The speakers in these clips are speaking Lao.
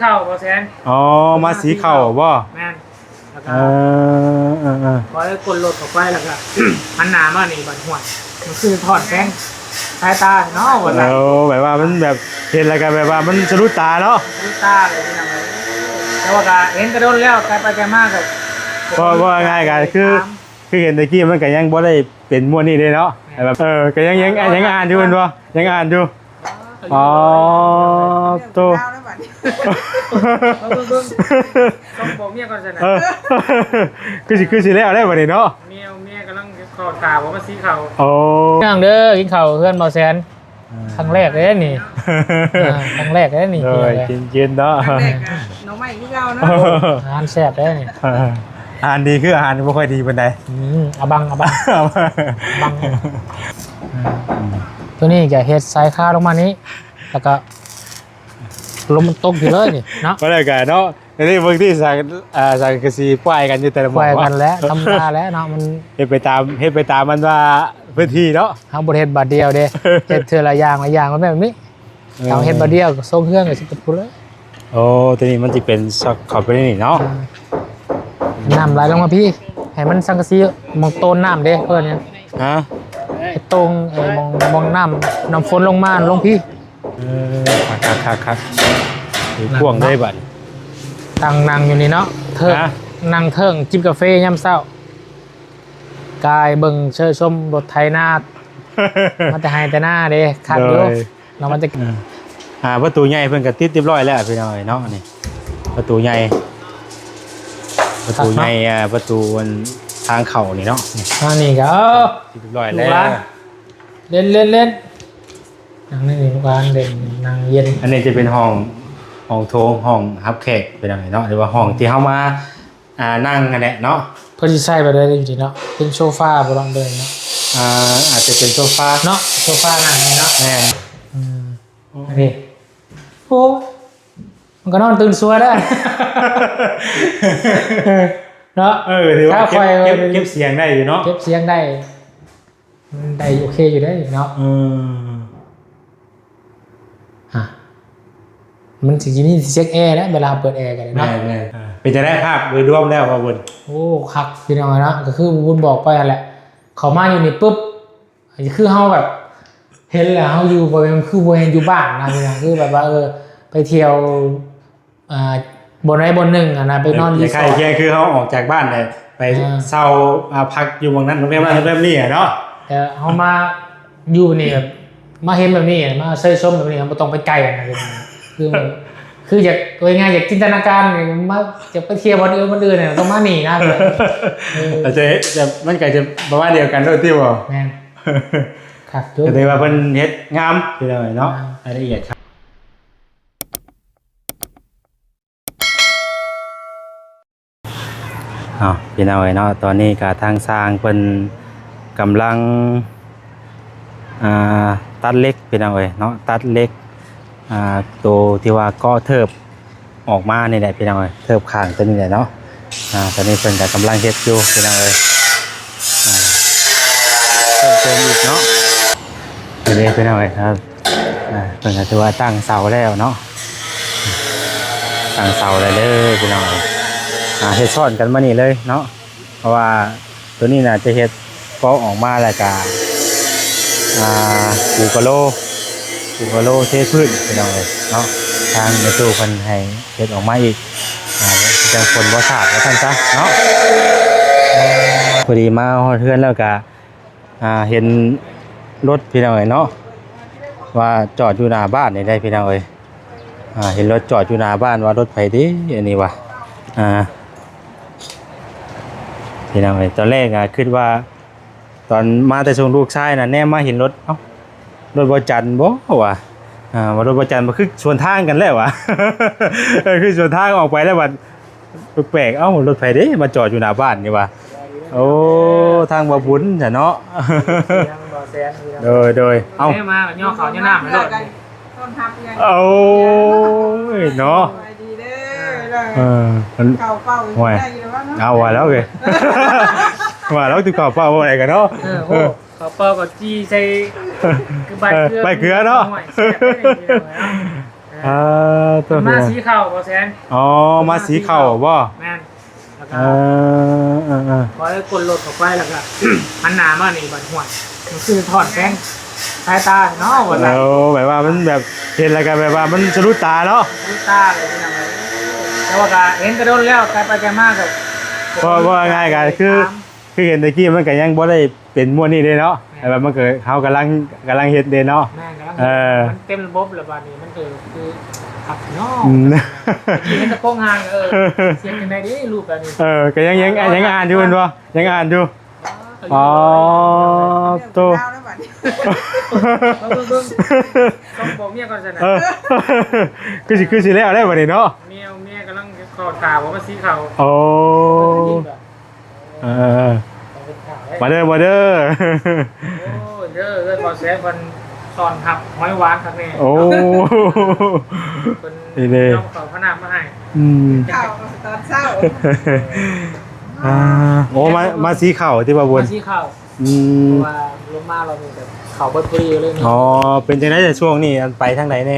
ເຂົ້າບໍ່ແຊນ. ອໍ ມາສີເຂົ້າບໍ່? ແມ່ນ. ແລ້ວກໍ ເອີ ເອີ ເອີ ຂ້ອຍກົດລົດເຂົ້າໄປ ແລ້ວກໍຫັນໜ້າມານີ້ ບັດຫ້ວຍ ມັນຄືຖອນແສງສາຍຕາເນາະວ່າຊັ້ນ. ເອີ ແບບວ່າມັນແບບເຫັນແລ້ວກໍແບບວ່າມັນສະດຸດຕາເນາະ ສະດຸດຕາເລີຍພີ່ນ້ອງເອີຍ. ແຕ່ວ່າກໍເຫັນແຕ່ດົນແລ້ວ ໄກໄປໄກມາກໍ ເວົ້າ ເວົ້າງ່າຍໆກໍຄື ຄືເຫັນແຕ່ກີ້ມັນກໍຍັງບໍ່ໄດ້ເປັນໝວດນີ້ເດ້ເນາະ. ແມ່ນ. ແບບ ເອີ ກໍຍັງ ຍັງ ຍັງອ່ານຢູ່ແມ່ນບໍ່? ຍັງອ່ານຢູ່. ອໍ ໂຕ ເລື່ອງລາວແລ້ວບັດນີ້ ເບິ່ງໆ ເບິ່ງ ເບິ່ງ ຕ້ອງບອກເມຍກ່ອນຊັ້ນນະ. ເອີ ຄືຊິ ຄືຊິແລ້ວແລ້ວບັດນີ້ເນາະ. ເມຍ ເມຍກຳລັງເຂົ້າຖ້າວ່າມາສີເຂົ້າ. ໂອ້ ພີ່ນ້ອງເດີ ກິນເຂົ້າເຮືອນບໍ່ແຊນ ອ່າ ຄັ້ງແລກເດ້ນີ້. ອ່າ ຄັ້ງແລກເດ້ນີ້. ໂດຍ ກິນໆເນາະ ຄັ້ງແລກກໍໜໍ່ໄມ້ຄືເກົ່າເນາະ. ອາຫານແຊບເດ້ນີ້. ອາຫານດີຄືອາຫານບໍ່ຄ່ອຍດີປານໃດ. ອືມ ອະບັງ ອະບັງ ອະບັງ. ອືມ ຕົວນີ້ຈະເຮັດສາຍຄາລົງມານີ້ ແລ້ວກໍລົມມັນຕົກຢູ່ເລີຍນີ້ເນາະ. ບໍ່ໄດ້ກະເນາະ ອັນນີ້ເບິ່ງທີ່ສັງ ອ່າ ສັງກະສີປ້າຍກັນຢູ່ແຕ່ລະໝ່ອງ ປ້າຍກັນແຫຼະ ທຳມະດາແຫຼະເນາະ. ມັນເຮັດໄປຕາມ ເຮັດໄປຕາມອັນວ່າພື້ນທີ່ເນາະ. ເຮົາບໍ່ໄດ້ເຮັດບາດດຽວເດ້ ເຮັດເທື່ອລະຢ່າງລະຢ່າງ ມັນແມ່ນແບບນີ້. ເອີ ເຮົາເຮັດບາດດຽວກໍສົ່ງເຮືອນກໍຊິເປັນພຸ້ນເລີຍ. ໂອ້ ຕົວນີ້ມັນຊິເປັນຊັອກເຂົ້າໄປໃນນີ້ເນາະ. ອ່າ ນ້ຳໄຫຼລົງມາພີ້ ໃຫ້ມັນສັງກະສີໝ່ອງໂຕນນ້ຳເດ້ ເພິ່ນຫຍັງ ຮະ ໃຫ້ໂຕງ ເອີ ໝ່ອງ ໝ່ອງນ້ຳ ນ້ຳຝົນລົງມາລົງພີ້. ເອີ ຄັກໆໆ ກວ້າງເລີຍບັດນີ້. ຕັ້ງນັ່ງຢູ່ນີ້ເນາະ ເທີ ຮະ ນັ່ງເທິງຈິບກາເຟຍາມເຊົ້າ ກາຍເບິ່ງເຊີຊົມລົດໄຖນາ ມາແຕ່ໄຮ່ແຕ່ນາເດ້ ຄັກຢູ່. ໂດຍ ແລ້ວມັນຈະ ອ່າ ປະຕູໃຫຍ່ເພິ່ນກໍຕິດຮຽບຮ້ອຍແລ້ວພີ່ນ້ອງເອີຍເນາະ. ນີ້ປະຕູໃຫຍ່ ປະຕູໃຫຍ່ ອ່າ ປະຕູອັນທາງເຂົ້ານີ້ເນາະ. ນີ້ ອັນນີ້ກໍ ເອີ ຕິດຮຽບຮ້ອຍແລ້ວ. ເຫຼັ້ນໆໆ ນັ່ງໃນນີ້ ລູກຫຼານເຫຼັ້ນ ນັ່ງເຢັນ. ອັນນີ້ຈະເປັນຫ້ອງ ຫ້ອງໂຖງ ຫ້ອງຮັບແຂກ ພີ່ນ້ອງເອີຍເນາະ ຫຼືວ່າຫ້ອງທີ່ເຮົາມາ ອ່າ ນັ່ງຫັ້ນແຫຼະເນາະ. ເພິ່ນຊິໃຊ້ແບບໃດຢູ່ນີ້ເນາະ ເປັນໂຊຟາບໍ່ລອງເດີນເນາະ. ອ່າ ອາດຈະເປັນໂຊຟາເນາະ ໂຊຟານັ່ງນີ້ເນາະ. ແມ່ນ. ອືມ ໂອ້ ອັນນີ້ ໂອ້ ມັນກໍນອນຕື່ນສວຍແລ້ວເນາະ. ເອີ ຖືວ່າເກັບ ເກັບ ເກັບສຽງໄດ້ຢູ່ເນາະ ເກັບສຽງໄດ້. ມັນໄດ້ໂອເຄຢູ່ເດ້ເນາະ. ເອີ ຮະ ມັນຊິມີເຊັກແອແຫຼະ ເວລາເຮົາເປີດແອກໍໄດ້ເນາະ. ແມ່ນໆ. ເປັນຈັ່ງໃດພາບໂດຍລວມແລ້ວ ບ່າວບຸນ? ໂອ້ ຄັກພີ່ນ້ອງເນາະ ກໍຄືບຸນບອກໄປຫັ້ນແຫຼະ ເຂົ້າມາຢູ່ນີ້ປຶບ ຄືເຮົາແບບເຫັນແລ້ວ ເຮົາຢູ່ ບໍ່ແມ່ນ ຄືບໍ່ແມ່ນຢູ່ບ້ານນະ ຄືແບບວ່າ ເອີ ໄປທ່ຽວ ອ່າ ບ່ອນໃດບ່ອນໜຶ່ງຫັ້ນນະ ໄປນອນຣີສອດ ຄ້າຍໆຄືເຮົາອອກຈາກບ້ານໄດ້ໄປ ອ່າ ເຊົ່າ ອ່າ ພັກຢູ່ໝ່ອງນັ້ນໂຮງແຮມນັ້ນໂຮງແຮມນີ້ເນາະ. ແຕ່ເຮົາມາຢູ່ນີ້ ມາເຫັນແບບນີ້ ມາເຊີຍຊົມແບບນີ້ ເຮົາບໍ່ຕ້ອງໄປໄກນະ ຄື ຄືຢາກ ເວົ້າງ່າຍໆ ຢາກຈິນຕະນາການ ມາ ຢາກໄປທ່ຽວບ່ອນອື່ນ ບ່ອນອື່ນ ຕ້ອງມານີ້ນະ. ເອີ ອາດຈະ ຈະ ມັນກໍຈະປະມານດຽວກັນໂລດຕິບໍ່? ແມ່ນ ຄັກຢູ່. ກໍຖືວ່າເພິ່ນເຮັດງາມ ພີ່ນ້ອງເອີຍເນາະ ອ່າ ລາຍລະອຽດຄັກ. ເອົາ ພີ່ນ້ອງເອີຍເນາະ ຕອນນີ້ກະທາງຊ່າງເພິ່ນກຳລັງ ອ່າ ຕັດເຫຼັກ ພີ່ນ້ອງເອີຍເນາະ ຕັດເຫຼັກ ອ່າ ໂຕທີ່ວ່າເກາະເທີບອອກມານີ້ແຫຼະ ພີ່ນ້ອງເອີຍ ເທີບຂ້າງໂຕນີ້ແຫຼະເນາະ. ອ່າ ຕອນນີ້ເພິ່ນກະກຳລັງເຮັດຢູ່ ພີ່ນ້ອງເອີຍ ອ່າ ເພີ່ມເຕີມອີກເນາະ. ນີ້ເດ້ ພີ່ນ້ອງເອີຍ ອ່າ ເພິ່ນກໍຖືວ່າຕັ້ງເສົາແລ້ວເນາະ ຕັ້ງເສົາແລ້ວເດີພີ່ນ້ອງເອີຍ. ອ່າ ເຮັດຊ້ອນກັນມານີ້ເລີຍເນາະ ເພາະວ່າໂຕນີ້ໜ້າຈະເຮັດເກາະອອກມາແລ້ວກະ ອ່າ ປູກະໂລ ປູກະໂລເທພື້ນພີ່ນ້ອງເອີຍເນາະ. ທາງແມ່ຕູ້ເພິ່ນໃຫ້ເຮັດອອກມາອີກ ອ່າ ຈັ່ງຝົນບໍ່ສາດວ່າຊັ້ນຊະເນາະ. ພໍດີມາຮອດເຮືອນແລ້ວກະ ອ່າ ເຫັນລົດພີ່ນ້ອງເອີຍເນາະ ວ່າຈອດຢູ່ໜ້າບ້ານນີ້ໄດ໋ພີ່ນ້ອງເອີຍ. ອ່າ ເຫັນລົດຈອດຢູ່ໜ້າບ້ານ ວ່າລົດໃຜເດ ອັນນີ້ວ່າ ອ່າ ພີ່ນ້ອງເອີຍ ຕອນແລກ ອ່າ ຄິດວ່າ ຕອນມາແຕ່ສົ່ງລູກຊາຍນະ ແນມມາເຫັນລົດ ເອົ້າ ລົດບໍ່ຈັນບໍ່ວະ ອ່າ ວ່າລົດບໍ່ຈັນ ບໍ່ຄືສວນທາງກັນແລ້ວວະ ເອີ ຄືສວນທາງອອກໄປແລ້ວບັດ ແປກໆ ເອົ້າ ລົດໃຜເດມາຈອດຢູ່ໜ້າບ້ານນີ້ວະ. ໂອ້ ທາງບ່າວບຸນຊະເນາະ ໂດຍ ໂດຍ ເອົ້າ ມາກໍຍໍເຂົ້າຍໍນ້ຳໃຫ້ໂລດ ຕ້ອນຮັບ ໂອ້ຍເນາະ ສະບາຍດີເດີ ເອີ ເຂົ້າເຝົ້າ ໂອ້ຍ ໄດ້ຢູ່ແລ້ວເນາະ ເອົາວ່າແລ້ວເວີຍ ວ່າແລ້ວຕິເຂົ້າເຝົ້າບໍ່ໄດ້ກັນເນາະ ເອີ ໂອ້ ເຂົ້າເປົ່າກໍຈີ່ໃສ່ ຄືບາດເກືອ ເອີ ບາດເກືອເນາະ ໂອ້ຍ ແຊບເດ້ ເອີ ອ່າ ໂຕ ມາສີເຂົ້າ ບໍ່ແສນ. ອໍ ມາສີເຂົ້າບໍ່? ແມ່ນ. ແລ້ວກໍ ເອີ ເອີ ເອີ ຂ້ອຍກົນລົດເຂົ້າໄປ ແລ້ວກໍ ຫັນໜ້າມານີ້ ບັດ ຫ້ວຍ ມັນຄືຖອນແສງສາຍຕາເນາະ ວ່າຊັ້ນ. ເອີ ແບບວ່າມັນແບບເຫັນແລ້ວກໍແບບວ່າມັນສະດຸດຕາເນາະ ສະດຸດຕາເລີຍ ພີ່ນ້ອງເອີຍ. ແຕ່ວ່າກໍເຫັນແຕ່ດົນແລ້ວ ໄກໄປໄກມາກໍ ເວົ້າ ເວົ້າງ່າຍໆກໍຄື ຄືເຫັນແຕ່ກີ້ມັນກໍຍັງບໍ່ໄດ້ເປັນມ້ວນນີ້ເດ້ເນາະ. ແມ່ນ. ແບບວ່າມັນກໍ ເຮົາກຳລັງ ກຳລັງເຮັດເດ້ເນາະ. ແມ່ນ ກຳລັງ ເອີ ເຮັດ ມັນເຕັມລະບົບແລ້ວ ບາດນີ້ມັນກໍຄືຄັກເນາະ. ອືມ ເຫັນແຕ່ໂຄງຮ່າງ ເອີ ຊິເຮັດຈັ່ງໃດເດ້ ຮູບແບບນີ້. ເອີ ກໍຍັງ ຍັງ ຍັງອ່ານຢູ່ແມ່ນບໍ່? ຍັງອ່ານຢູ່. ອໍ ໂຕ ເບິ່ງ ເບິ່ງ ເບິ່ງ ຕ້ອງບອກເມຍກ່ອນຊັ້ນນະ. ເອີ ຄືຊິ ຄືຊິແລ້ວແລ້ວບາດນີ້ເນາະ. ເມຍ ເມຍກຳລັງເຂົ້າຖ້າວ່າມັນສີເຂົ້າ. ໂອ້ ເອີ ເອີ ເອີ ມາເດີ ມາເດີ. ໂອ້ ເດີ ເຮືອນບໍ່ແສນເພິ່ນຕ້ອນຮັບຫອຍຫວານຄັກແນ່. ໂອ້ ເພິ່ນ ນີ້ເດ້ ຍອມເຂົ້າພະນ້ຳມາໃຫ້. ອືມ ເຂົ້າຕອນເຊົ້າ. ອ່າ ໂອ້ ມາ ມາສີເຂົ້າຕິ ບ່າວບຸນ ມາສີເຂົ້າ. ອືມ ເພາະວ່າລົງມາລອບນີ້ແບບເຂົ້າເບິດພໍດີເລີຍ. ອໍ ເປັນຈັ່ງໃດແຕ່ຊ່ວງນີ້ ອັນໄປທາງໃດແດ່?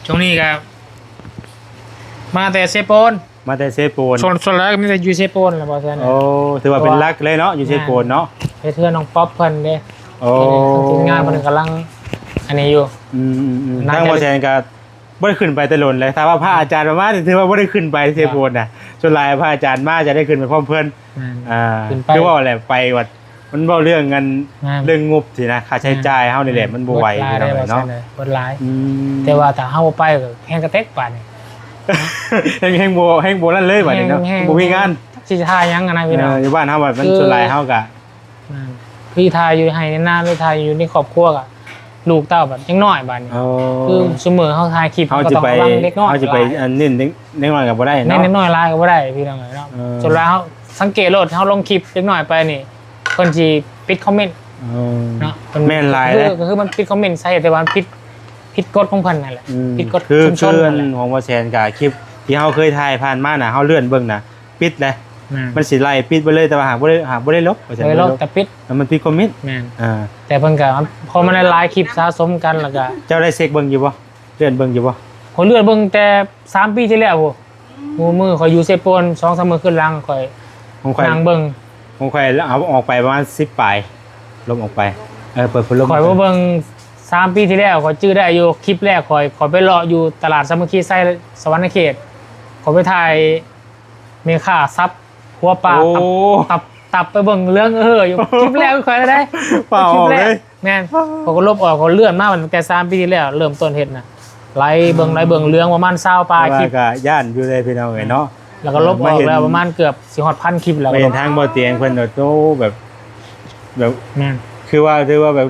ຊ່ວງນີ້ກໍມາແຕ່ເຊໂປນ. ມາແຕ່ເຊໂປນ. ສ່ວນ ສ່ວນຫຼາຍກໍມີແຕ່ຢູ່ເຊໂປນແຫຼະ ບໍ່ແຊນ. ໂອ້ ຖືວ່າເປັນຫຼັກເລີຍເນາະ ຢູ່ເຊໂປນເນາະ. ເຮັດເຮືອນນ້ອງປັອບເພິ່ນເດ້. ໂອ້ ທາງທີມງານເພິ່ນກຳລັງອັນນີ້ຢູ່. ອືມໆໆ ທາງບໍ່ແຊນກໍບໍ່ໄດ້ຂຶ້ນໄປແຕ່ດົນແລ້ວ. ຖ້າວ່າພະອາຈານມານີ້ ຖືວ່າບໍ່ໄດ້ຂຶ້ນໄປເຊໂປນນະ. ສ່ວນຫຼາຍພະອາຈານມາຈະໄດ້ຂຶ້ນໄປພ້ອມເພິ່ນ. ແມ່ນ. ອ່າ ຄືເວົ້າແຫຼະ ໄປວັດ ມັນເວົ້າເລື່ອງອັນ ແມ່ນ ເລື່ອງງົບຊີ້ນະ ຄ່າໃຊ້ຈ່າຍເຮົານີ້ແຫຼະ ແມ່ນ ມັນບໍ່ໄຫວ ເບິດຫຼາຍ ພີ່ນ້ອງເອີຍເນາະ. ເບິດຫຼາຍ ອືມ ແຕ່ວ່າຖ້າເຮົາບໍ່ໄປກໍແຮງກະແຕັກບາດນີ້ ແຮງ ແຮງບໍ່ ແຮງບໍ່ນັ້ນເລີຍບາດນີ້ເນາະ. ແຮງ ແຮງ ບໍ່ມີງານ ຈັກຊິຖ່າຍຫຍັງຫັ້ນນະ ພີ່ນ້ອງ. ເອີ ຢູ່ບ້ານເຮົາບັດມັນ ຄື ສ່ວນຫຼາຍເຮົາກະ ແມ່ນ ຄືຖ່າຍຢູ່ໄຮ່ໃນນາ ຫຼືຖ່າຍຢູ່ໃນຄອບຄົວກະ ລູກເຕົ້າບັດຍັງນ້ອຍບາດນີ້. ອໍ ຄືຊຸມື້ເຮົາຖ່າຍຄລິບ ເຮົາ ເຮົາກໍຕ້ອງລະວັງເດັກນ້ອຍ. ເຮົາຊິໄປ ຫຼາຍ ອັນ ເນັ້ນເດັກ ເດັກນ້ອຍກໍບໍ່ໄດ້ເນາະ ເນັ້ນເດັກນ້ອຍຫຼາຍກໍບໍ່ໄດ້ ພີ່ນ້ອງເອີຍເນາະ. ເອີ ສ່ວນຫຼາຍເຮົາສັງເກດໂລດ ເຮົາລົງຄລິບເດັກນ້ອຍໄປນີ້ ເພິ່ນຊິປິດຄອມເມັນ ເອີ ເນາະ. ເພິ່ນ ແມ່ນຫຼາຍເດ້ ກໍຄື ກໍຄືມັນປິດຄອມເມັນ ສາເຫດທີ່ວ່າມັນຜິດ ຜິດກົດຂອງເພິ່ນນັ້ນແຫຼະ. ອືມ ຜິດກົດ ຄື ຄືອັນຂອງບ່າວແສນກະ ຄລິບທີ່ເຮົາເຄີຍຖ່າຍຜ່ານມານະ ເຮົາເລື່ອນເບິ່ງນະ ປິດເດ້. ແມ່ນ ມັນຊິໄລ່ປິດໄປເລີຍ ແຕ່ວ່າຫາກບໍ່ໄດ້ ຫາກບໍ່ໄດ້ລົບ ບໍ່ໄດ້ລົບ ແຕ່ປິດ ແລ້ວມັນປິດຄອມເມັນ. ແມ່ນ ອ່າ ແຕ່ເພິ່ນກໍ ພໍມັນຫຼາຍໆຄລິບສະສົມກັນ ແລ້ວກໍ ເຈົ້າໄດ້ເຊັກເບິ່ງຢູ່ບໍ່? ເລື່ອນເບິ່ງຢູ່ບໍ່? ຂ້ອຍເລື່ອນເບິ່ງແຕ່ສາມປີທີ່ແລ້ວພຸ້ນ. ອືມ ມື້ ມື້ຂ້ອຍຢູ່ເຊໂປນ ສອງສາມມື້ຄືນຫຼັງ ຂ້ອຍ ຂອງຂ້ອຍ ນັ່ງເບິ່ງ ຂອງຂ້ອຍເອົາອອກໄປປະມານສິບປາຍ ລົບອອກໄປ. ເອີ ເປີດພັດລົມ. ຂ້ອຍບໍ່ເບິ່ງ ສາມປີທີ່ແລ້ວ ຂ້ອຍຈື່ໄດ້ຢູ່ ຄລິບແລກຂ້ອຍ ຂ້ອຍໄປເລາະຢູ່ຕະຫຼາດສາມັກຄີໄຊ ສະຫວັນນະເຂດ ຂ້ອຍໄປຖ່າຍແມ່ຄ້າສັບຫົວປາ. ໂອ້ ຕັບ ຕັບ ຕັບ ໄປເບິ່ງເລື່ອງເອີຢູ່ ຄລິບແລກຂ້ອຍເລີຍເດ້ ປາອອກເລີຍ. ແມ່ນ ຂ້ອຍກໍລົບອອກ ຂ້ອຍເລື່ອນມາຕັ້ງແຕ່ສາມປີທີ່ແລ້ວ ເລີ່ມຕົ້ນເຮັດນະ ໄລ່ເບິ່ງ ອືມ ໄລ່ເບິ່ງເລື່ອງປະມານຊາວປາຍຄລິບ. ກໍຢ້ານຢູ່ເດ້ພີ່ນ້ອງເອີຍເນາະ. ແລ້ວກໍລົບອອກແລ້ວປະມານເກືອບຊິຮອດພັນຄລິບແລ້ວ. ມາເຫັນທາງບໍ່ຕຽງເພິ່ນໂດດ ໂອ້ ແບບ ແບບ ແມ່ນ ຄືວ່າ ຖືວ່າແບບ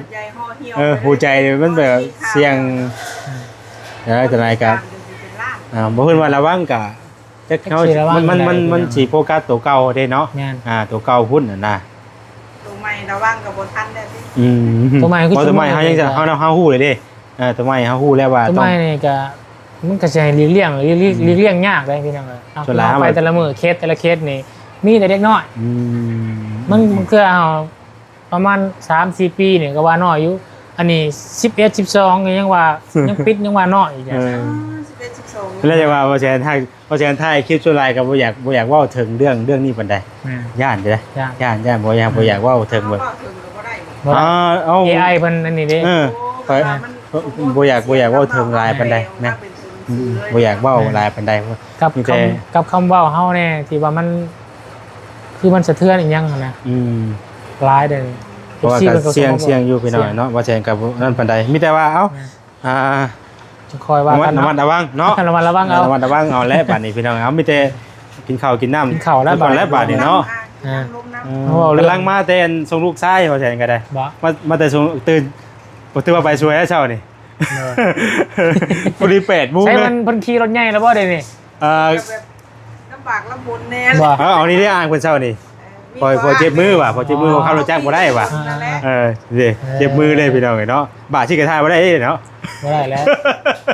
ເອີ ຫົວໃຈມັນແບບສ່ຽງ. ອືມ ເອີ ຈັ່ງໃດກໍ ອ່າ ບໍ່ເພິ່ນວ່າລະວັງກໍ ຈັກເຮົາ ມັນ ມັນ ມັນຊິໂຟກັສໂຕເກົ່າເດ້ເນາະ. ແມ່ນ ອ່າ ໂຕເກົ່າພຸ້ນຫັ້ນນະ ໂຕໃໝ່ລະວັງກໍບໍ່ທັນແລ້ວຕິ. ອືມ ໂຕໃໝ່ຄື ໂຕໃໝ່ເຮົາຍັງຈະ ເຮົາ ເຮົາຮູ້ເລີຍເດ້. ເອີ ໂຕໃໝ່ເຮົາຮູ້ແລ້ວວ່າ ໂຕໃໝ່ນີ້ກະ ມັນກໍຊິໃຫ້ຫຼີກລ່ຽງ ຫຼີກ ຫຼີກ ອືມ ຫຼີກລ່ຽງຍາກເດ້ພີ່ນ້ອງເອີຍ. ສ່ວນຫຼາຍເຮົາໄປແຕ່ລະມື້ ເຂດແຕ່ລະເຂດນີ້ມີແຕ່ເດັກນ້ອຍ. ອືມ ມັນ ມັນຄືເຮົາ ປະມານສາມສີ່ປີນີ້ກໍວ່ານ້ອຍຢູ່ ອັນນີ້ສິບເອັດ ສິບສອງ ກໍຍັງວ່າ ຍັງປິດ ຍັງວ່ານ້ອຍຢູ່. ເອີ ສິບເອັດ ສິບສອງ ແລ້ວຈັ່ງວ່າ ບໍ່ແຊນຖ່າຍ ບໍ່ແຊນຖ່າຍຄລິບສ່ວນຫຼາຍກໍບໍ່ຢາກ ບໍ່ຢາກເວົ້າເຖິງເລື່ອງ ເລື່ອງນີ້ປານໃດ. ແມ່ນ ຢ້ານເດ້ ຢ້ານ ຢ້ານ ຢ້ານ ບໍ່ຢາກ ເອີ ບໍ່ຢາກເວົ້າເຖິງແບບ ບໍ່ໄດ້ ອ່າ ເອົາ ເອໄອ ເພິ່ນອັນນີ້ເດ້. ເອີ ຂ້ອຍ ແມ່ນ ບໍ່ຢາກ ບໍ່ຢາກເວົ້າເຖິງຫຼາຍປານໃດນະ. ອືມ ບໍ່ຢາກເວົ້າ ແມ່ນ ຫຼາຍປານໃດ ກັບ ມີແຕ່ ຄຳ ກັບຄຳເວົ້າເຮົາແນ່ ທີ່ວ່າມັນ ຄືມັນສະເທືອນອີ່ຫຍັງຫັ້ນນະ. ອືມ ຫຼາຍເດ້ ເພາະວ່າກໍສ່ຽງ ສ່ຽງຢູ່ພີ່ນ້ອງເນາະ ບໍ່ແຊນກັບນັ້ນປານໃດ. ມີແຕ່ວ່າ ເອົ້າ ແມ່ນ ອ່າ ຈະຄອຍວ່າກັນເນາະ ລະມັດລະວັງເນາະ ລະມັດລະວັງເອົາ ລະມັດລະວັງເອົາແຫຼະ. ບາດນີ້ພີ່ນ້ອງເອົາ ມີແຕ່ກິນເຂົ້າກິນນ້ຳ ກິນເຂົ້າແລ້ວ ກ່ອນແລ້ວບາດນີ້ເນາະ. ອ່າ ກຳລັງມາແຕ່ສົ່ງລູກຊາຍ ບໍ່ແຊນກໍໄດ້ ມາ ມາແຕ່ສົ່ງ ຕື່ນ ບໍ່ຖືວ່າໄປສວຍແລ້ວເຊົ້ານີ້. ພໍດີແປດໂມງ ໃຊ້ ເລີຍ ມັນ ເພິ່ນຂີ່ລົດໃຫຍ່ແລ້ວບໍ່ເດນີ້? ເອີ ແບບລຳບາກລຳບົນແດ່ ບໍ່ ເອີ ເອົານີ້ໄດ້ອ່າງເພິ່ນເຊົ້ານີ້ ເອີ ພໍ ພໍເຈັບມືວ່າ ພໍເຈັບມື ເອີ ຂັບລົດຈັກບໍ່ໄດ້ວ່າ. ເອີ ເອີ ເດ້ ເອີ ເຈັບມືເລີຍພີ່ນ້ອງເອີຍເນາະ. ບາດຊິກະຖ່າຍບໍ່ໄດ້ເນາະ ບໍ່ໄດ້ແລ້ວ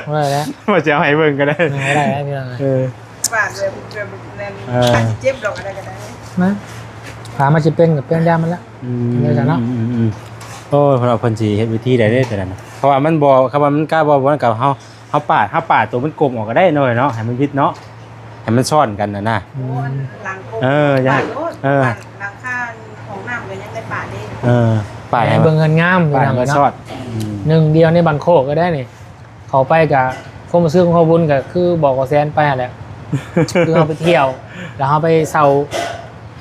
ບໍ່ໄດ້ແລ້ວ ວ່າຈະເອົາໃຫ້ເບິ່ງກໍໄດ້ ເອີ ບໍ່ໄດ້ແລ້ວພີ່ນ້ອງເອີຍ. ເອີ ບາດແບບ ແບບນັ້ນ ເອີ ເຈັບດອກ ອະໄລກໍໄດ້ນະ ພາມາຊິເປັນກໍເປັນຢ່າມັນລະ. ອືມ ເນາະ ອືມໆ ໂອ້ຍ ເພິ່ນວ່າເພິ່ນຊິເຮັດວິທີໃດເດ້ແຕ່ນັ້ນນະ ເພາະວ່າມັນບໍ່ ຄຳວ່າມັນກ້າບໍ່ ບໍ່ນັ້ນກໍເຮົາ ເຮົາປາດ ເຮົາປາດຕົວມັນກົມອອກກໍໄດ້ເນາະ ເນາະ ໃຫ້ມັນວິດເນາະ ໃຫ້ມັນຊ້ອນກັນນະນະ. ອືມ ໂອ້ ອັນຫຼັງກົມ ເອີ ຢ່າ ປາດໂລດ ເອີ ຫຼັງ ຫຼັງຄາຂອງນ້ຳກໍຍັງໄດ້ປາດເດ້. ເອີ ປາດໃຫ້ ໃຫ້ເບິ່ງເຮືອນງາມ ປາດໃຫ້ມັນຊ້ອນ. ອືມ ໜຶ່ງດຽວໃນບ້ານໂຄກກໍໄດ້ນີ້ ເຂົ້າໄປກໍຄວາມຮູ້ສຶກຂອງເຮົາບຸນກໍຄືບອກວ່າແຊນໄປຫັ້ນແຫຼະ ຄືເຮົາໄປທ່ຽວ ແລ້ວເຮົາໄປເຊົ່າ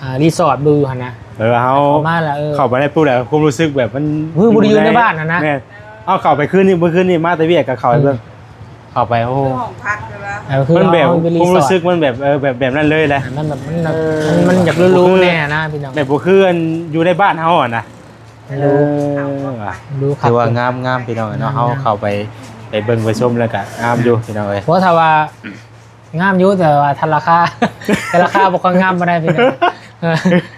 ອ່າ ຣີສອດຢູ່ຫັ້ນນະ ແບບວ່າເຮົາເຂົ້າມາແລ້ວ ເອີ ເຂົ້າໄປໃນປຸບແລ້ວຄວາມຮູ້ສຶກແບບມັນ ຄືບໍ່ໄດ້ຢູ່ໃນບ້ານຫັ້ນນະ. ແມ່ນ ເຮົາເຂົ້າໄປຄືນນີ້ ມື້ຄືນນີ້ມາແຕ່ວຽກກໍເຂົ້າໄປເບິ່ງ ອືມ ເຂົ້າໄປ ໂອ້ ຄືຫ້ອງພັກແບບວ່າ ເອີ ຄືມັນແບບ ເຮົາໄປຣີສອດ ຄວາມຮູ້ສຶກມັນແບບ ເອີ ແບບ ແບບນັ້ນເລີຍແຫຼະ. ອ່າ ມັນແບບ ມັນແບບ ເອີ ມັນ ມັນຢາກຫຼູໆແດ່ນະພີ່ນ້ອງ ແບບບໍ່ຄືອັນຢູ່ໃນບ້ານເຮົາຫັ້ນນະ. ເອີ ເອີ ເອີ ເອີ ເອີ ເອີ ເອີ ເອີ ເອີ ເອີ ເອີ ເອີ ຖືວ່າງາມ ງາມພີ່ນ້ອງເນາະ ເຮົາເຂົ້າໄປ ໄປເບິ່ງໄປຊົມແລ້ວກໍງາມຢູ່ພີ່ນ້ອງເອີຍ. ເພາະຖ້າວ່າງາມຢູ່ ແຕ່ວ່າຖ້າລາຄາ ແຕ່ລາຄາບໍ່ຄ່ອຍງາມປານໃດພີ່ນ້ອງ.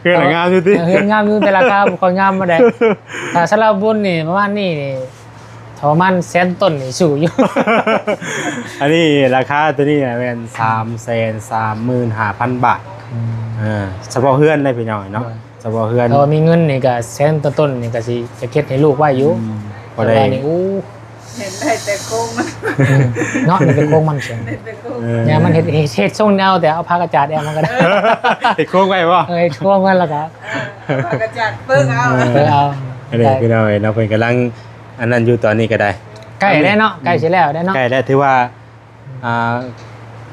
ເອີ ເຮືອນງາມຢູ່ຕິ ເອີ ເຮືອນງາມຢູ່ ແຕ່ລາຄາບໍ່ຄ່ອຍງາມປານໃດ. ຖ້າສຳລັບບຸນນີ້ປະມານນີ້ນີ້ ຖ້າປະມານແສນຕົ້ນນີ້ສູ້ຢູ່. ອັນນີ້ລາຄາຕົວນີ້ນະແມ່ນສາມແສນສາມໝື່ນຫ້າພັນບາດ. ອືມ ເອີ ສະເພາະເຮືອນເດ້ພີ່ນ້ອງເນາະ. ໂດຍ ສະເພາະເຮືອນ ຖ້າວ່າມີເງິນນີ້ກໍແສນຕົ້ນໆນີ້ກໍຊິຈະເຮັດໃຫ້ລູກໄວ້ຢູ່. ອືມ ພໍໄດ້ ແຕ່ວ່ານີ້ ໂອ້ ເຫັນໄດ້ແຕ່ໂຄງມັນ ອືມ ເນາະ ມີແຕ່ໂຄງມັນ ໄດ້ແຕ່ໂຄງ ເອີ ຍາມມັນເຮັດ ເຮັດ ເຮັດຊົງແນວ ແຕ່ເອົາຜ້າກະຈາດແອມມັນກໍໄດ້. ເຮັດໂຄງໄວ້ບໍ່? ເອີ ເຮັດໂຄງມັນແລ້ວກໍ ເອີ ເອົາຜ້າກະຈາດເປິກເອົາ ເອີ ເປິກເອົາ. ອັນນີ້ພີ່ນ້ອງເອີຍເນາະ ເພິ່ນກຳລັງອັນນັ້ນຢູ່ຕອນນີ້ກໍໄດ້ ໃກ້ແລ້ວເນາະ ອືມ ໃກ້ຊິແລ້ວແລ້ວເນາະ ໃກ້ແລ້ວ ຖືວ່າ ອ່າ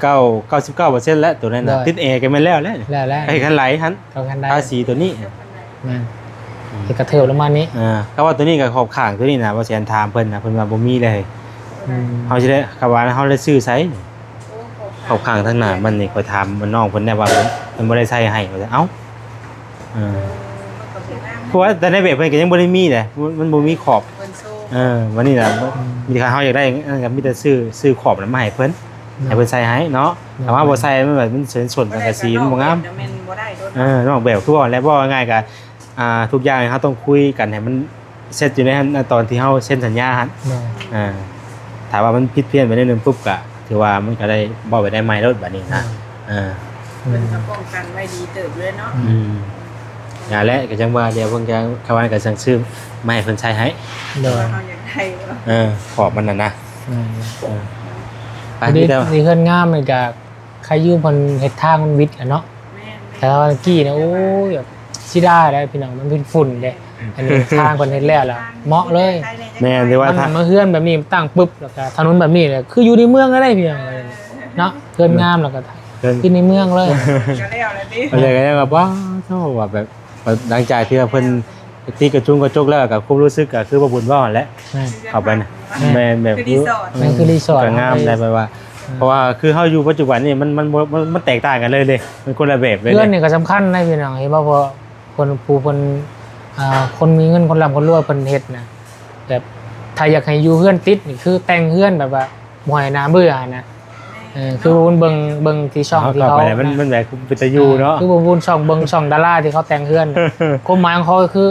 ເກົ້າ ເກົ້າສິບເກົ້າເປີເຊັນແລ້ວ ຕົວນັ້ນນະ ໂດຍ ຕິດແອກໍແມ່ນແລ້ວແຫຼະ ແລ້ວໆ ໃຫ້ຄັນໄຫຼຫັ້ນ ເອົາຄັນໄຫຼ ທາສີຕົວນີ້ ແມ່ນ ອືມ ເຮັດກະເທີບລົງມານີ້ ອ່າ ຄຳວ່າຕົວນີ້ກໍຂອບຂ້າງຕົວນີ້ນະ ບໍ່ແຊນຖາມເພິ່ນນະ ເພິ່ນວ່າບໍ່ມີເລີຍ. ອືມ ເຮົາຊິໄດ້ ຄຳວ່າເຮົາໄດ້ຊື້ໃສ ຂອບຂ້າງທາງໜ້າມັນນີ້ ຂ້ອຍຖາມນ້ອງເພິ່ນແດ່ວ່າເພິ່ນ ເພິ່ນບໍ່ໄດ້ໃສ່ໃຫ້ ວ່າຊັ້ນ ເອົ້າ ເອີ ເອີ ມັນກໍບໍ່ງາມ ເພາະວ່າແຕ່ໃນແບບເພິ່ນກໍຍັງບໍ່ໄດ້ມີເດ້ ມັນ ມັນບໍ່ມີຂອບ ເພິ່ນໂຊ ເອີ ວັນນີ້ນະ ອືມ ມີແຕ່ເຮົາຢາກໄດ້ ອັນນັ້ນກໍມີແຕ່ຊື້ ຊື້ຂອບນັ້ນມາໃຫ້ເພິ່ນ ເນາະ ໃຫ້ເພິ່ນໃສ່ໃຫ້ເນາະ ເນາະ ຖ້າວ່າບໍ່ໃສ່ ມັນແບບ ມັນເປັນສົ້ນສັງກະສີ ມັນບໍ່ງາມ ມັນບໍ່ໄດ້ໂດດ ເອີ ນອກແບບຄືວ່າແຫຼະ ເວົ້າງ່າຍໆກໍ ອ່າ ທຸກຢ່າງເຮົາຕ້ອງຄຸຍກັນໃຫ້ມັນເສັດຢູ່ໃນ ໃນຕອນທີ່ເຮົາເຊັນສັນຍາຫັ້ນ ເນາະ ເອີ ຖ້າວ່າມັນຜິດພຽນໄປໜ້ອຍໜຶ່ງປຸບ ກໍຖືວ່າມັນກໍໄດ້ເວົ້າໄປໄດ້ໃໝ່ໂລດບາດນີ້ນະ ເນາະ ເອີ ເພິ່ນກໍປ້ອງກັນໄວ້ດີເຕີບເລີຍເນາະ ອືມ ນັ້ນແຫຼະ ກໍຈັ່ງວ່າ ດຽວເພິ່ນກໍ ຄະວ່າກໍສັ່ງຊື້ມາໃຫ້ເພິ່ນໃສ່ໃຫ້ ໂດຍ ເຮົາຢາກໄດ້ ເອີ ຂອບມັນນັ້ນນະ ແມ່ນ ເອີ ໄປ ດີ ມີແຕ່ ດີ ເຮືອນງາມນີ້ກໍ ໃຄຢູ່ເພິ່ນເຮັດທາງມັນວິດແຫຼະເນາະ ແມ່ນໆ ແຕ່ວ່າກີ້ນະ ໂອ້ຍ ແບບເສຍດາຍແຫຼະພີ່ນ້ອງ ມັນເປັນຝຸ່ນເດ້ ອືມ ອັນນີ້ທາງເພິ່ນເຮັດແລ້ວລະເໝາະເລີຍ ແມ່ນ ຖືວ່າ ມັນ ຖ້າ ມາເຮືອນແບບນີ້ຕັ້ງປຶບ ແລ້ວກະຖະໜົນແບບນີ້ແຫຼະ ຄືຢູ່ໃນເມືອງເລີຍພີ່ນ້ອງເອີຍເນາະ ເຮືອນງາມແລ້ວກະ ເອີ ຄືໃນເມືອງເລີຍ ກໍແລ້ວແຫຼະຕິ ກໍເລີຍ ກໍຍັງວ່າ ວ້າວ ວ່າແບບ ຫຼັງຈາກທີ່ວ່າເພິ່ນຕິດກະຈຸງກະຈົກແລ້ວ ກໍຄວາມຮູ້ສຶກກໍຄືວ່າບຸນເວົ້າຫັ້ນແຫຼະ ແມ່ນ ເຂົ້າໄປນະ ແມ່ນ ແມ່ນແບບ ຄືຣີສອດ ແມ່ນ ຄືຣີສອດ ກໍງາມໄດ້ ແບບວ່າ ເອີ ເພາະວ່າຄືເຮົາຢູ່ປັດຈຸບັນນີ້ ມັນ ມັນບໍ່ ມັນ ມັນແຕກຕ່າງກັນເລີຍເດ້ ມັນຄົນລະແບບເລີຍ ເຮືອນນີ້ກໍສຳຄັນນະພີ່ນ້ອງ ເຫັນບໍ່ ເພາະຄົນ ຜູ້ເພິ່ນ ອ່າ ຄົນມີເງິນ ຄົນລ່ຳຄົນລວຍເພິ່ນເຮັດນະ ແບບ ຖ້າຢາກໃຫ້ຢູ່ເຮືອນຕິດນີ້ ຄືແຕ່ງເຮືອນແບບວ່າ ບໍ່ໃຫ້ໜ້າເບື່ອຫັ້ນນະ ເອີ ຄືເບິ່ງ ເບິ່ງທີ່ຊ່ອງທີ່ເຂົາ ເຮົາເຂົ້າໄປແລ້ວມັນ ມັນແບບເປັນຕາຢູ່ເນາະ ຄືບໍ່ບຸນຊ່ອງເບິ່ງຊ່ອງດາລາທີ່ເຂົາແຕ່ງເຮືອນ ຄວາມໝາຍຂອງເຂົາກໍຄື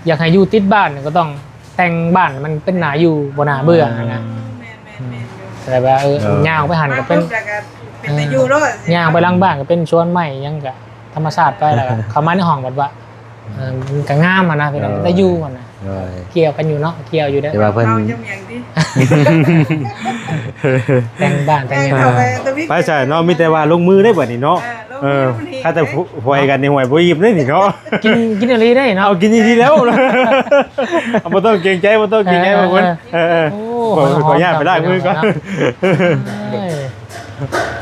ຢາກໃຫ້ຢູ່ຕິດບ້ານກໍຕ້ອງແຕ່ງບ້ານໃຫ້ມັນເປັນໜ້າຢູ່ ບໍ່ໜ້າເບື່ອຫັ້ນນະ ແມ່ນໆໆ ແຕ່ວ່າ ເອີ ເອີ ຍ່າງໄປຫັ້ນກໍເປັນ ເປັນຕາຢູ່ໂລດ ເອີ ຍ່າງໄປຫຼັງບ້ານກໍເປັນສວນໄມ້ຫຍັງກໍທຳມະຊາດໄປ ແລ້ວກໍເຂົ້າມາໃນຫ້ອງບັດວ່າ ເອີ ມັນກໍງາມຫັ້ນນະ ເປັນ ເອີ ເປັນຕາຢູ່ຫັ້ນນະ ໂດຍ ກ່ຽວກັນຢູ່ເນາະ ກ່ຽວຢູ່ເດ້ ແຕ່ວ່າເພິ່ນ ເຮົາຈະມີຫຍັງຕິ ແຕ່ງບ້ານແຕ່ງເຮືອນ ເອີ ໄປຊະເນາະ ມີແຕ່ວ່າລົງມືໄດ້ບັດນີ້ເນາະ ເອີ ເອີ ຖ້າແຕ່ຫວຍກັນນີ້ຫວຍບໍ່ອີ່ມເດ້ນີ້ເນາະ ກິນ ກິນອີ່ຫຼີໄດ້ເນາະ ເອົາກິນອີ່ຫຼີແລ້ວ ເອົາ ບໍ່ຕ້ອງເກງໃຈ ບໍ່ຕ້ອງເກງໃຈ ເອີ ບາງຄົນ ເອີ ເອີ ເອີ ໂອ້ ຂໍ ຂໍອະນຸຍາດໄປລ້າງມືກ່ອນ ເອີ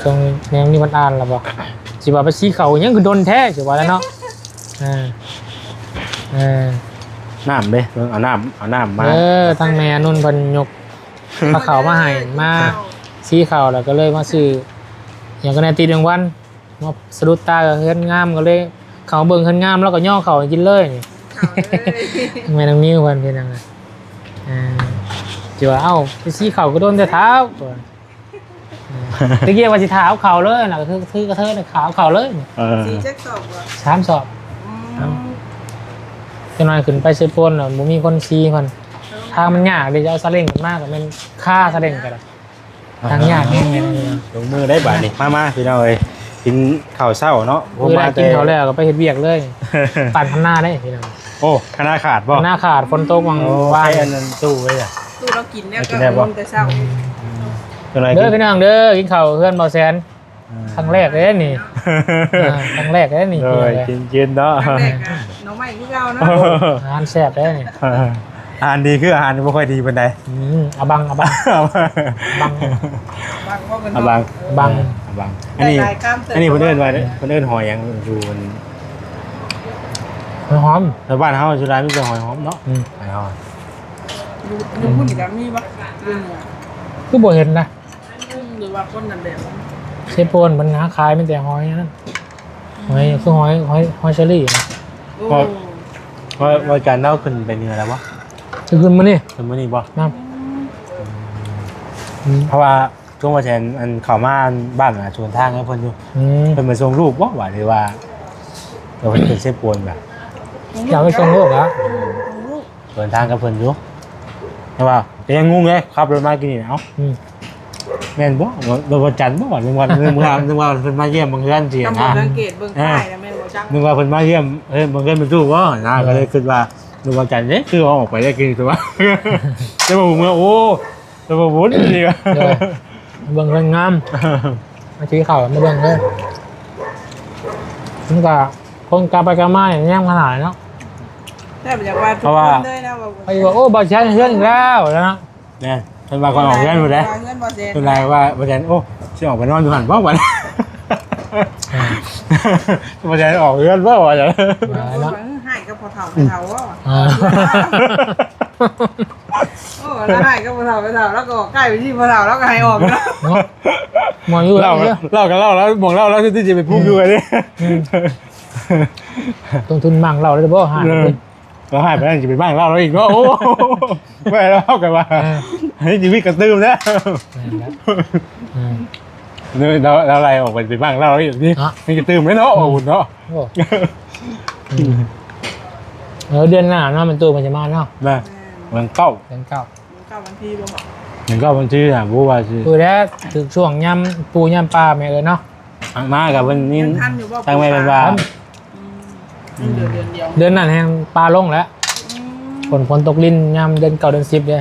ຊ່ວງແນວນີ້ມັນອ່ານລະບໍ່ ຊິວ່າໄປສີເຂົ້າຫຍັງຄືດົນແທ້ ຊິວ່າແລ້ວເນາະ ເອີ ເອີ ນ້ຳເດ້ ເບິ່ງເອົານ້ຳ ເອົານ້ຳມາ ເອີ ທາງແມ່ອານຸນເພິ່ນຍົກ ເອົາເຂົ້າມາໃຫ້ ມາສີເຂົ້າ ແລ້ວກໍເລີຍມາຊື້ຫຍັງກໍແດ່ ຕີນແມງວັນ ມາສະດຸດຕາ ກໍເຮືອນງາມ ກໍເລີຍເຂົ້າເບິ່ງເຮືອນງາມ ແລ້ວກໍຍໍເຂົ້າໃຫ້ກິນເລີຍນີ້ ເຂົ້າເລີຍ ແມ່ນ້ອງນິວເພິ່ນເປັນຫຍັງ ອ່າ ຊິວ່າ ເອົ້າ ໄປສີເຂົ້າຄືດົນແທ້ທ້າວ ຕະກີ້ວ່າຊິຖ້າເອົາເຂົ້າເລີຍນະ ກໍຄື ຄືກະເທີຍນະ ຖ້າເອົາເຂົ້າເລີຍ ເອີ ສີ່ຈັກສອບບໍ່? ສາມສອບ ອືມ ເອົ້າ ຈັກໜ້ອຍຂຶ້ນໄປເຊໂປນແລ້ວ ບໍ່ມີຄົນສີເພິ່ນ ເອີ ທາງມັນຍາກເດ້ ຈະເອົາສາເລັ້ງຂຶ້ນມາກໍແມ່ນຄາສາເລັ້ງກໍໄດ້ ອ່າ ທາງຍາກແຮງເລີຍ ລົງມືໄດ້ບາດນີ້ ມາ ມາ ພີ່ນ້ອງເອີຍ ກິນເຂົ້າເຊົ້າເນາະ ມື້ໃດກິນເຂົ້າແລ້ວກໍໄປເຮັດວຽກເລີຍ ປານຄະນາເດ້ພີ່ນ້ອງ ໂອ້ ຄະນາຂາດບໍ່? ຄະນາຂາດ ຝົນຕົກຫວ່າງ ໂອ້ ວານ ໃສ່ອັນນັ້ນຕູ້ໄວ້ລະ ຕູ້ລາວກິນແລ້ວ ກິນແລ້ວບໍ່? ແຕ່ເຊົ້າ ອືມ ຈັ່ງໃດ ເດີພີ່ນ້ອງເດີ ກິນເຂົ້າເຮືອນບໍ່ແຊນ ອ່າ ຄັ້ງແລກເດ້ນີ້ ອ່າ ຄັ້ງແລກເດ້ນີ້ ໂດຍ ພີ່ນ້ອງເດີ ກິນໆເນາະ ຄັ້ງແລກກໍໜໍ່ໄມ້ຄືເກົ່າເນາະ ອາຫານແຊບເດ້ນີ້ ອາຫານດີຄືອາຫານບໍ່ຄ່ອຍດີປານໃດ ອືມ ອະບັງ ອະບັງ ອະບັງ ບັງບໍ່ເພິ່ນ ອະບັງ ເນາະ ອະບັງ ເອີ ອະບັງ ອັນນີ້ ຫຼາຍໆຄຳເຕີບ ອັນນີ້ເພິ່ນເອີ້ນວ່າ ເພິ່ນເອີ້ນຫອຍຫຍັງຢູ່ອັນ ຫອຍຫອມ ແຖວບ້ານເຮົາສ່ວນຫຼາຍມີແຕ່ຫອຍຫອມເນາະ ອືມ ຫອຍຫອມ ຢູ່ ຢູ່ພຸ້ນກໍມີບໍ່ ຢູ່ເໜືອ ຄືບໍ່ເຫັນນະ ອືມ ຫຼືວ່າຄົນນັ້ນແບບ ເຊໂປນເພິ່ນຫາຂາຍມີແຕ່ຫອຍນັ້ນ ຫອຍ ຄືຫອຍ ຫອຍ ຫອຍເຊີຣີນະ ໂອ້ ເພາະ ເພາະວ່າອາຈານລາວຂຶ້ນໄປເໜືອແລ້ວບໍ່? ຂຶ້ນມື້ນີ້ ຂຶ້ນມື້ນີ້ບໍ່? ນະ ອືມ ອືມ ເພາະວ່າຊ່ວງວ່າແຊນ ອັນ ເຂົ້າມາບ້ານ ອາ ສວນທາງໃຫ້ເພິ່ນຢູ່ ອືມ ເພິ່ນໄປສົ່ງລູກບໍ່ຫວາ ຫຼືວ່າ ຫຼືວ່າເພິ່ນເຊໂປນກະ ຢາກໄປສົ່ງລູກລະ ອືມ ເດີນທາງກັບເພິ່ນຢູ່ ແຕ່ວ່າກໍຍັງງົງເດ້ ຂັບລົດມາກີ້ນີ້ ເອົ້າ ອືມ ແມ່ນບໍ່ ລົດວັນຈັນບໍ່ ນຶກວ່າ ນຶກວ່າ ນຶກວ່າເພິ່ນມາຢ້ຽມເບິ່ງເຮືອນຊີ້ນະ ສັງເກດເບິ່ງປ້າຍນະ ແມ່ນບໍ່ຈັກ ນຶກວ່າເພິ່ນມາຢ້ຽມ ເອີ ເບິ່ງເຮືອນແມ່ຕູ້ບໍ່ນະ ເອີ ກໍເລີຍຄິດວ່າລົດວັນຈັນເດ້ ຄືເອົາອອກໄປໄດ້ກີ້ຕົວະ ແຕ່ວ່າເມື່ອ ໂອ້ ແຕ່ວ່າວຸ້ນດີ ເອີ ເບິ່ງເຮືອນງາມ ມາຊື້ເຂົ້າມາເບິ່ງເດີ ມັນກໍຄົນກັບໄປກັບມານີ້ແນມຂະໜາດເນາະ ແທບຢາກວ່າທຸກຄົນເລີຍນະ ເພາະວ່າ ວ່າ ໄປວ່າ ໂອ້ ບໍ່ໃຊ້ເຮືອນອີກແລ້ວນະ ແມ່ນ ເພິ່ນວ່າກ່ອນອອກເຮືອນພຸ້ນເດ້ ວ່າເຮືອນບໍ່ແຊນ ເພິ່ນວ່າ ວ່າບໍ່ແຊນ ໂອ້ ຊິອອກໄປນອນຢູ່ຫັ້ນບໍ່ ວ່າ ອ່າ ບໍ່ແຊນອອກເຮືອນບໍ່ ວ່າ ວ່າເນາະ ເອີ ຮ້າຍກັບພໍ່ເຖົ້າແມ່ເຖົ້າບໍ່ ອ່າ ໂອ້ ລະຮ້າຍກັບພໍ່ເຖົ້າແມ່ເຖົ້າ ລາວກໍອອກໃກ້ໄປທີ່ພໍ່ເຖົ້າ ລາວກໍໃຫ້ອອກເນາະ ເນາະ ໝໍຢູ່ ເລົ່າ ເລົ່າກັນເລົ່າ ລາວໝອງເລົ່າ ລາວຊິໄປປຸກຢູ່ອັນນີ້ ອືມ ລົງທຶນໝັ້ງເຫຼົ້າໄດ້ບໍ່ ຫາ ເອີ ເຮົາໃຫ້ໄປນັ້ນຊິໄປບ້ານລາວອີກເນາະ ໂອ້ ແມ່ນແລ້ວເຮົາກໍວ່າ ເອີ ເຮີ້ຍ ຊີວິດກະຕື່ມແລ້ວ ແມ່ນແລ້ວ ເອີ ລາວ ລາວໄລ່ອອກໄປ ໄປບ້ານລາວອີກນີ້ ເນາະ ນີ້ກະຕື່ມແລ້ວເນາະ ອືມ ໂອ້ເນາະ ໂອ້ ອືມ ເອີ ເດືອນໜ້າເນາະ ແມ່ຕູ້ເພິ່ນຈະມາເນາະ ແມ່ນ ເດືອນເກົ້າ ເດືອນເກົ້າ ເດືອນເກົ້າວັນທີບໍ່ ເດືອນເກົ້າວັນທີນະ ບໍ່ຮູ້ວ່າຊິ ຄືແລ້ວ ຖືກຊ່ວງຍາມປູຍາມປາແມ່ເອີຍເນາະ ຫາກມາກັບເພິ່ນນີ້ ຍັງທັນຢູ່ບໍ່ ທາງແມ່ເພິ່ນວ່າ ອືມ ອືມ ເດືອນ ເດືອນດຽວ ເດືອນນັ້ນແຮ່ງປາລົງແລ້ວ ອືມ ຝົນ ຝົນຕົກລິນຍາມເດືອນເກົ້າເດືອນສິບເດ້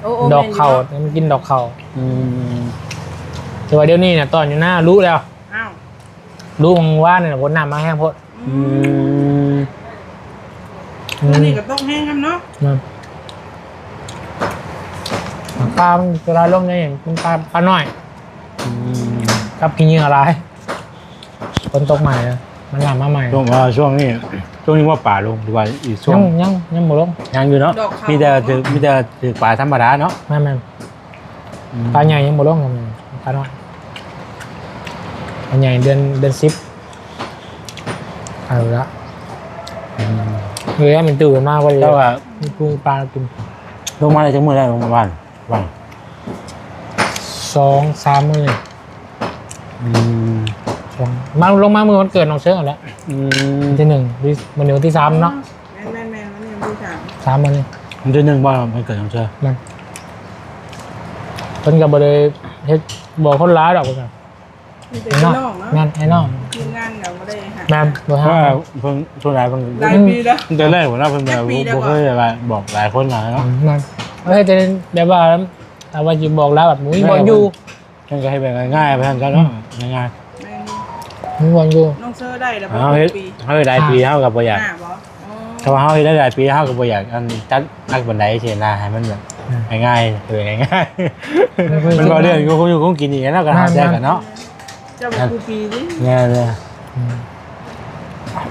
ໂອ້ ໂອ້ ດອກເຂົ້າ ແມ່ນຢູ່ເນາະ ມັນກິນດອກເຂົ້າ ອືມ ແຕ່ວ່າດຽວນີ້ນະ ຕອນຢູ່ນາລຸແລ້ວ ອ້າວ ລຸມື້ວານນີ້ນະ ຝົນ ນ້ຳມາແຮງໂພດ ອືມ ອືມ ມື້ນີ້ກໍຕົກແຮງນຳເນາະ ແມ່ນ ປາມັນຈະໄຫຼລົງນີ້ ມັນປາ ປານ້ອຍ ອືມ ກັບຂີ້ເຫຍື້ອຫຼາຍ ຝົນຕົກໃໝ່ ມັນນ້ຳມາໃໝ່ ຊ່ວງ ເອີ ຊ່ວງນີ້ ຊ່ວງນີ້ວ່າປາລົງ ຫຼືວ່າອີກຊ່ວງ ຍັງ ຍັງ ຍັງບໍ່ລົງ ຍັງຢູ່ເນາະ ມີແຕ່ຖືກ ມີແຕ່ຖືກປາທຳມະດາເນາະ ແມ່ນໆ ອືມ ປາໃຫຍ່ຍັງບໍ່ລົງ ປານ້ອຍ ປາໃຫຍ່ເດືອນ ເດືອນສິບ ເອົາລະ ອືມ ເອີ ມັນຕື່ມມາພໍດີ ແຕ່ວ່າມີປູປາກິນ ລົງມາໄດ້ຈັກມື້ແລ້ວ ລົງມາວານ ວານ ສອງສາມມື້ ອືມ ສອງ ມາ ລົງມາມື້ວັນເກີດນ້ອງເຊີງຫັ້ນແຫຼະ ອືມ ວັນທີໜຶ່ງ ມື້ນີ້ວັນທີສາມເນາະ ແມ່ນໆໆ ວັນນີ້ວັນທີສາມ ສາມມື້ນີ້ ວັນທີໜຶ່ງບໍ່ ວັນເກີດນ້ອງເຊີງ ແມ່ນ ເພິ່ນກໍບໍ່ໄດ້ເຮັດບອກຄົນຫຼາຍດອກ ເພິ່ນກໍມີແຕ່ພີ່ນ້ອງເນາະ ແມ່ນ ອ້າຍນ້ອງ ທີມງານກໍບໍ່ໄດ້ຫາ ແມ່ນ ບໍ່ຫາ ເພາະວ່າເພິ່ນສ່ວນຫຼາຍເພິ່ນ ຫຼາຍປີແລ້ວ ຕັ້ງແຕ່ແລກພຸ້ນນະ ເພິ່ນແບບບໍ່ເຄີຍວ່າບອກຫຼາຍຄົນຫຼາຍເນາະ ອືມ ແມ່ນ ເຮັດແຕ່ແບບວ່າ ຖ້າວ່າຊິບອກຫຼາຍແບບບໍ່ມີບ່ອນຢູ່ ເພິ່ນກໍເຮັດແບບງ່າຍໆ ໄປຫັ້ນຊະເນາະ ອືມ ງ່າຍໆ ແມ່ນ ມີບ່ອນຢູ່ ນ້ອງເຊີໄດ້ແລ້ວບໍ່ ເຮົາເຮັດ ເຮົາເຮັດຫຼາຍປີ ຫ້າ ເຮົາກໍບໍ່ຢາກ ຫ້າບໍ່ ອໍ ຖ້າວ່າເຮົາເຮັດໄດ້ຫຼາຍປີ ເຮົາກໍບໍ່ຢາກອັນຈັດໜັກປານໃດຊີ້ນະ ໃຫ້ມັນແບບງ່າຍໆ ເອີ ງ່າຍໆ ມັນກໍ ມັນກໍເລື່ອງຢູ່ຄົງຢູ່ຄົງກິນອີກເນາະ ກໍຫາແຊກກັນເນາະ ເຈົ້າເປັນຜູ້ປີນີ້ ແມ່ນເລີຍ ອືມ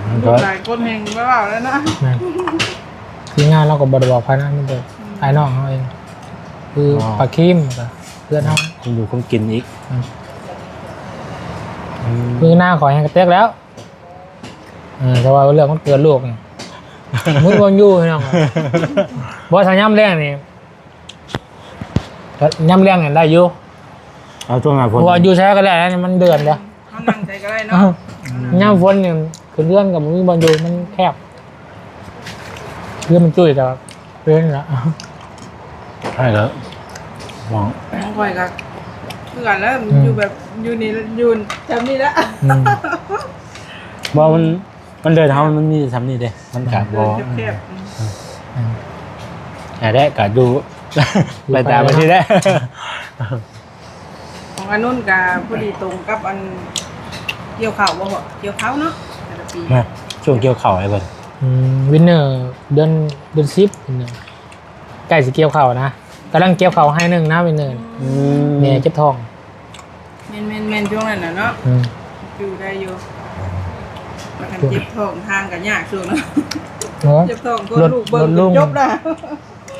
ມັນກໍຫຼາຍຄົນແຮ່ງບໍ່ເວົ້າແລ້ວເນາະ ແມ່ນ ທີມງານເຮົາກໍບໍ່ໄດ້ບອກໃຜນະ ມີແຕ່ ອືມ ອ້າຍນ້ອງເຮົາເອງ ຄື ອໍ ປາຄຣີມ ແລ້ວກໍເພື່ອນເຮົາ ຄົງຢູ່ຄົງກິນອີກ ອືມ ອືມ ຄືໜ້າຂ້ອຍແຮ່ງກະແຕກແລ້ວ ເອີ ແຕ່ວ່າເລື່ອງວັນເກີດລູກນີ້ ມື້ວັນຢູ່ພີ່ນ້ອງ ບໍ່ ຖ້າຍາມແລງນີ້ ກໍຍາມແລງນີ້ໄດ້ຢູ່ ເອົາຊ່ວງໜ້າຝົນ ເພາະວ່າຢູ່ໃສກໍໄດ້ນະ ມັນເດືອນເດ້ ເຮົານັ່ງໃສກໍໄດ້ເນາະ ຍາມຝົນນີ້ຂຶ້ນເຮືອນກໍບໍ່ມີບ່ອນຢູ່ ມັນແຄບ ເຮືອນມັນຕຸ້ຍ ແຕ່ວ່າເປັນລະ ໃຊ່ແລ້ວ ຂອງຂ້ອຍກໍຄືກັນແຫຼະ ອືມ ຢູ່ແບບ ຢູ່ນີ້ ຢູ່ແຖວນີ້ແຫຼະ ອືມ ບໍ່ ມັນ ມັນເດີນເຮົາມັນມີສ່ຳນີ້ເດ້ ມັນກະບໍ່ ເດີນແຄບໆ ອືມ ອືມ ອັນແຫຼະກະຢູ່ ໄປຕາມມັນຊີ້ແຫຼະ ຢູ່ໄປເນາະ ອືມ ອັນນັ້ນກະພໍດີຕົງກັບອັນກ່ຽວເຂົ້າບໍ່ ກ່ຽວເຂົ້າເນາະ ແຕ່ລະປີ ແມ່ນ ຊ່ວງກ່ຽວເຂົ້າໄອ້ເພິ່ນ ອືມ ວິນເນີເດືອນ ເດືອນສິບ ວິນເນີ ໃກ້ຊິກ່ຽວເຂົ້ານະ ກຳລັງກ່ຽວເຂົ້າໄຮ່ໜຶ່ງນະ ວິນເນີ ອືມ ແມ່ເຈັບທ້ອງ ແມ່ນໆໆ ຊ່ວງນັ້ນນະເນາະ ອືມ ຢູ່ໄດ້ຢູ່ ເຈັບທ້ອງທາງກໍຍາກຊ່ວງນັ້ນ ເອີ ເຈັບທ້ອງ ຄົນລູກເບິ່ງຈົບລະ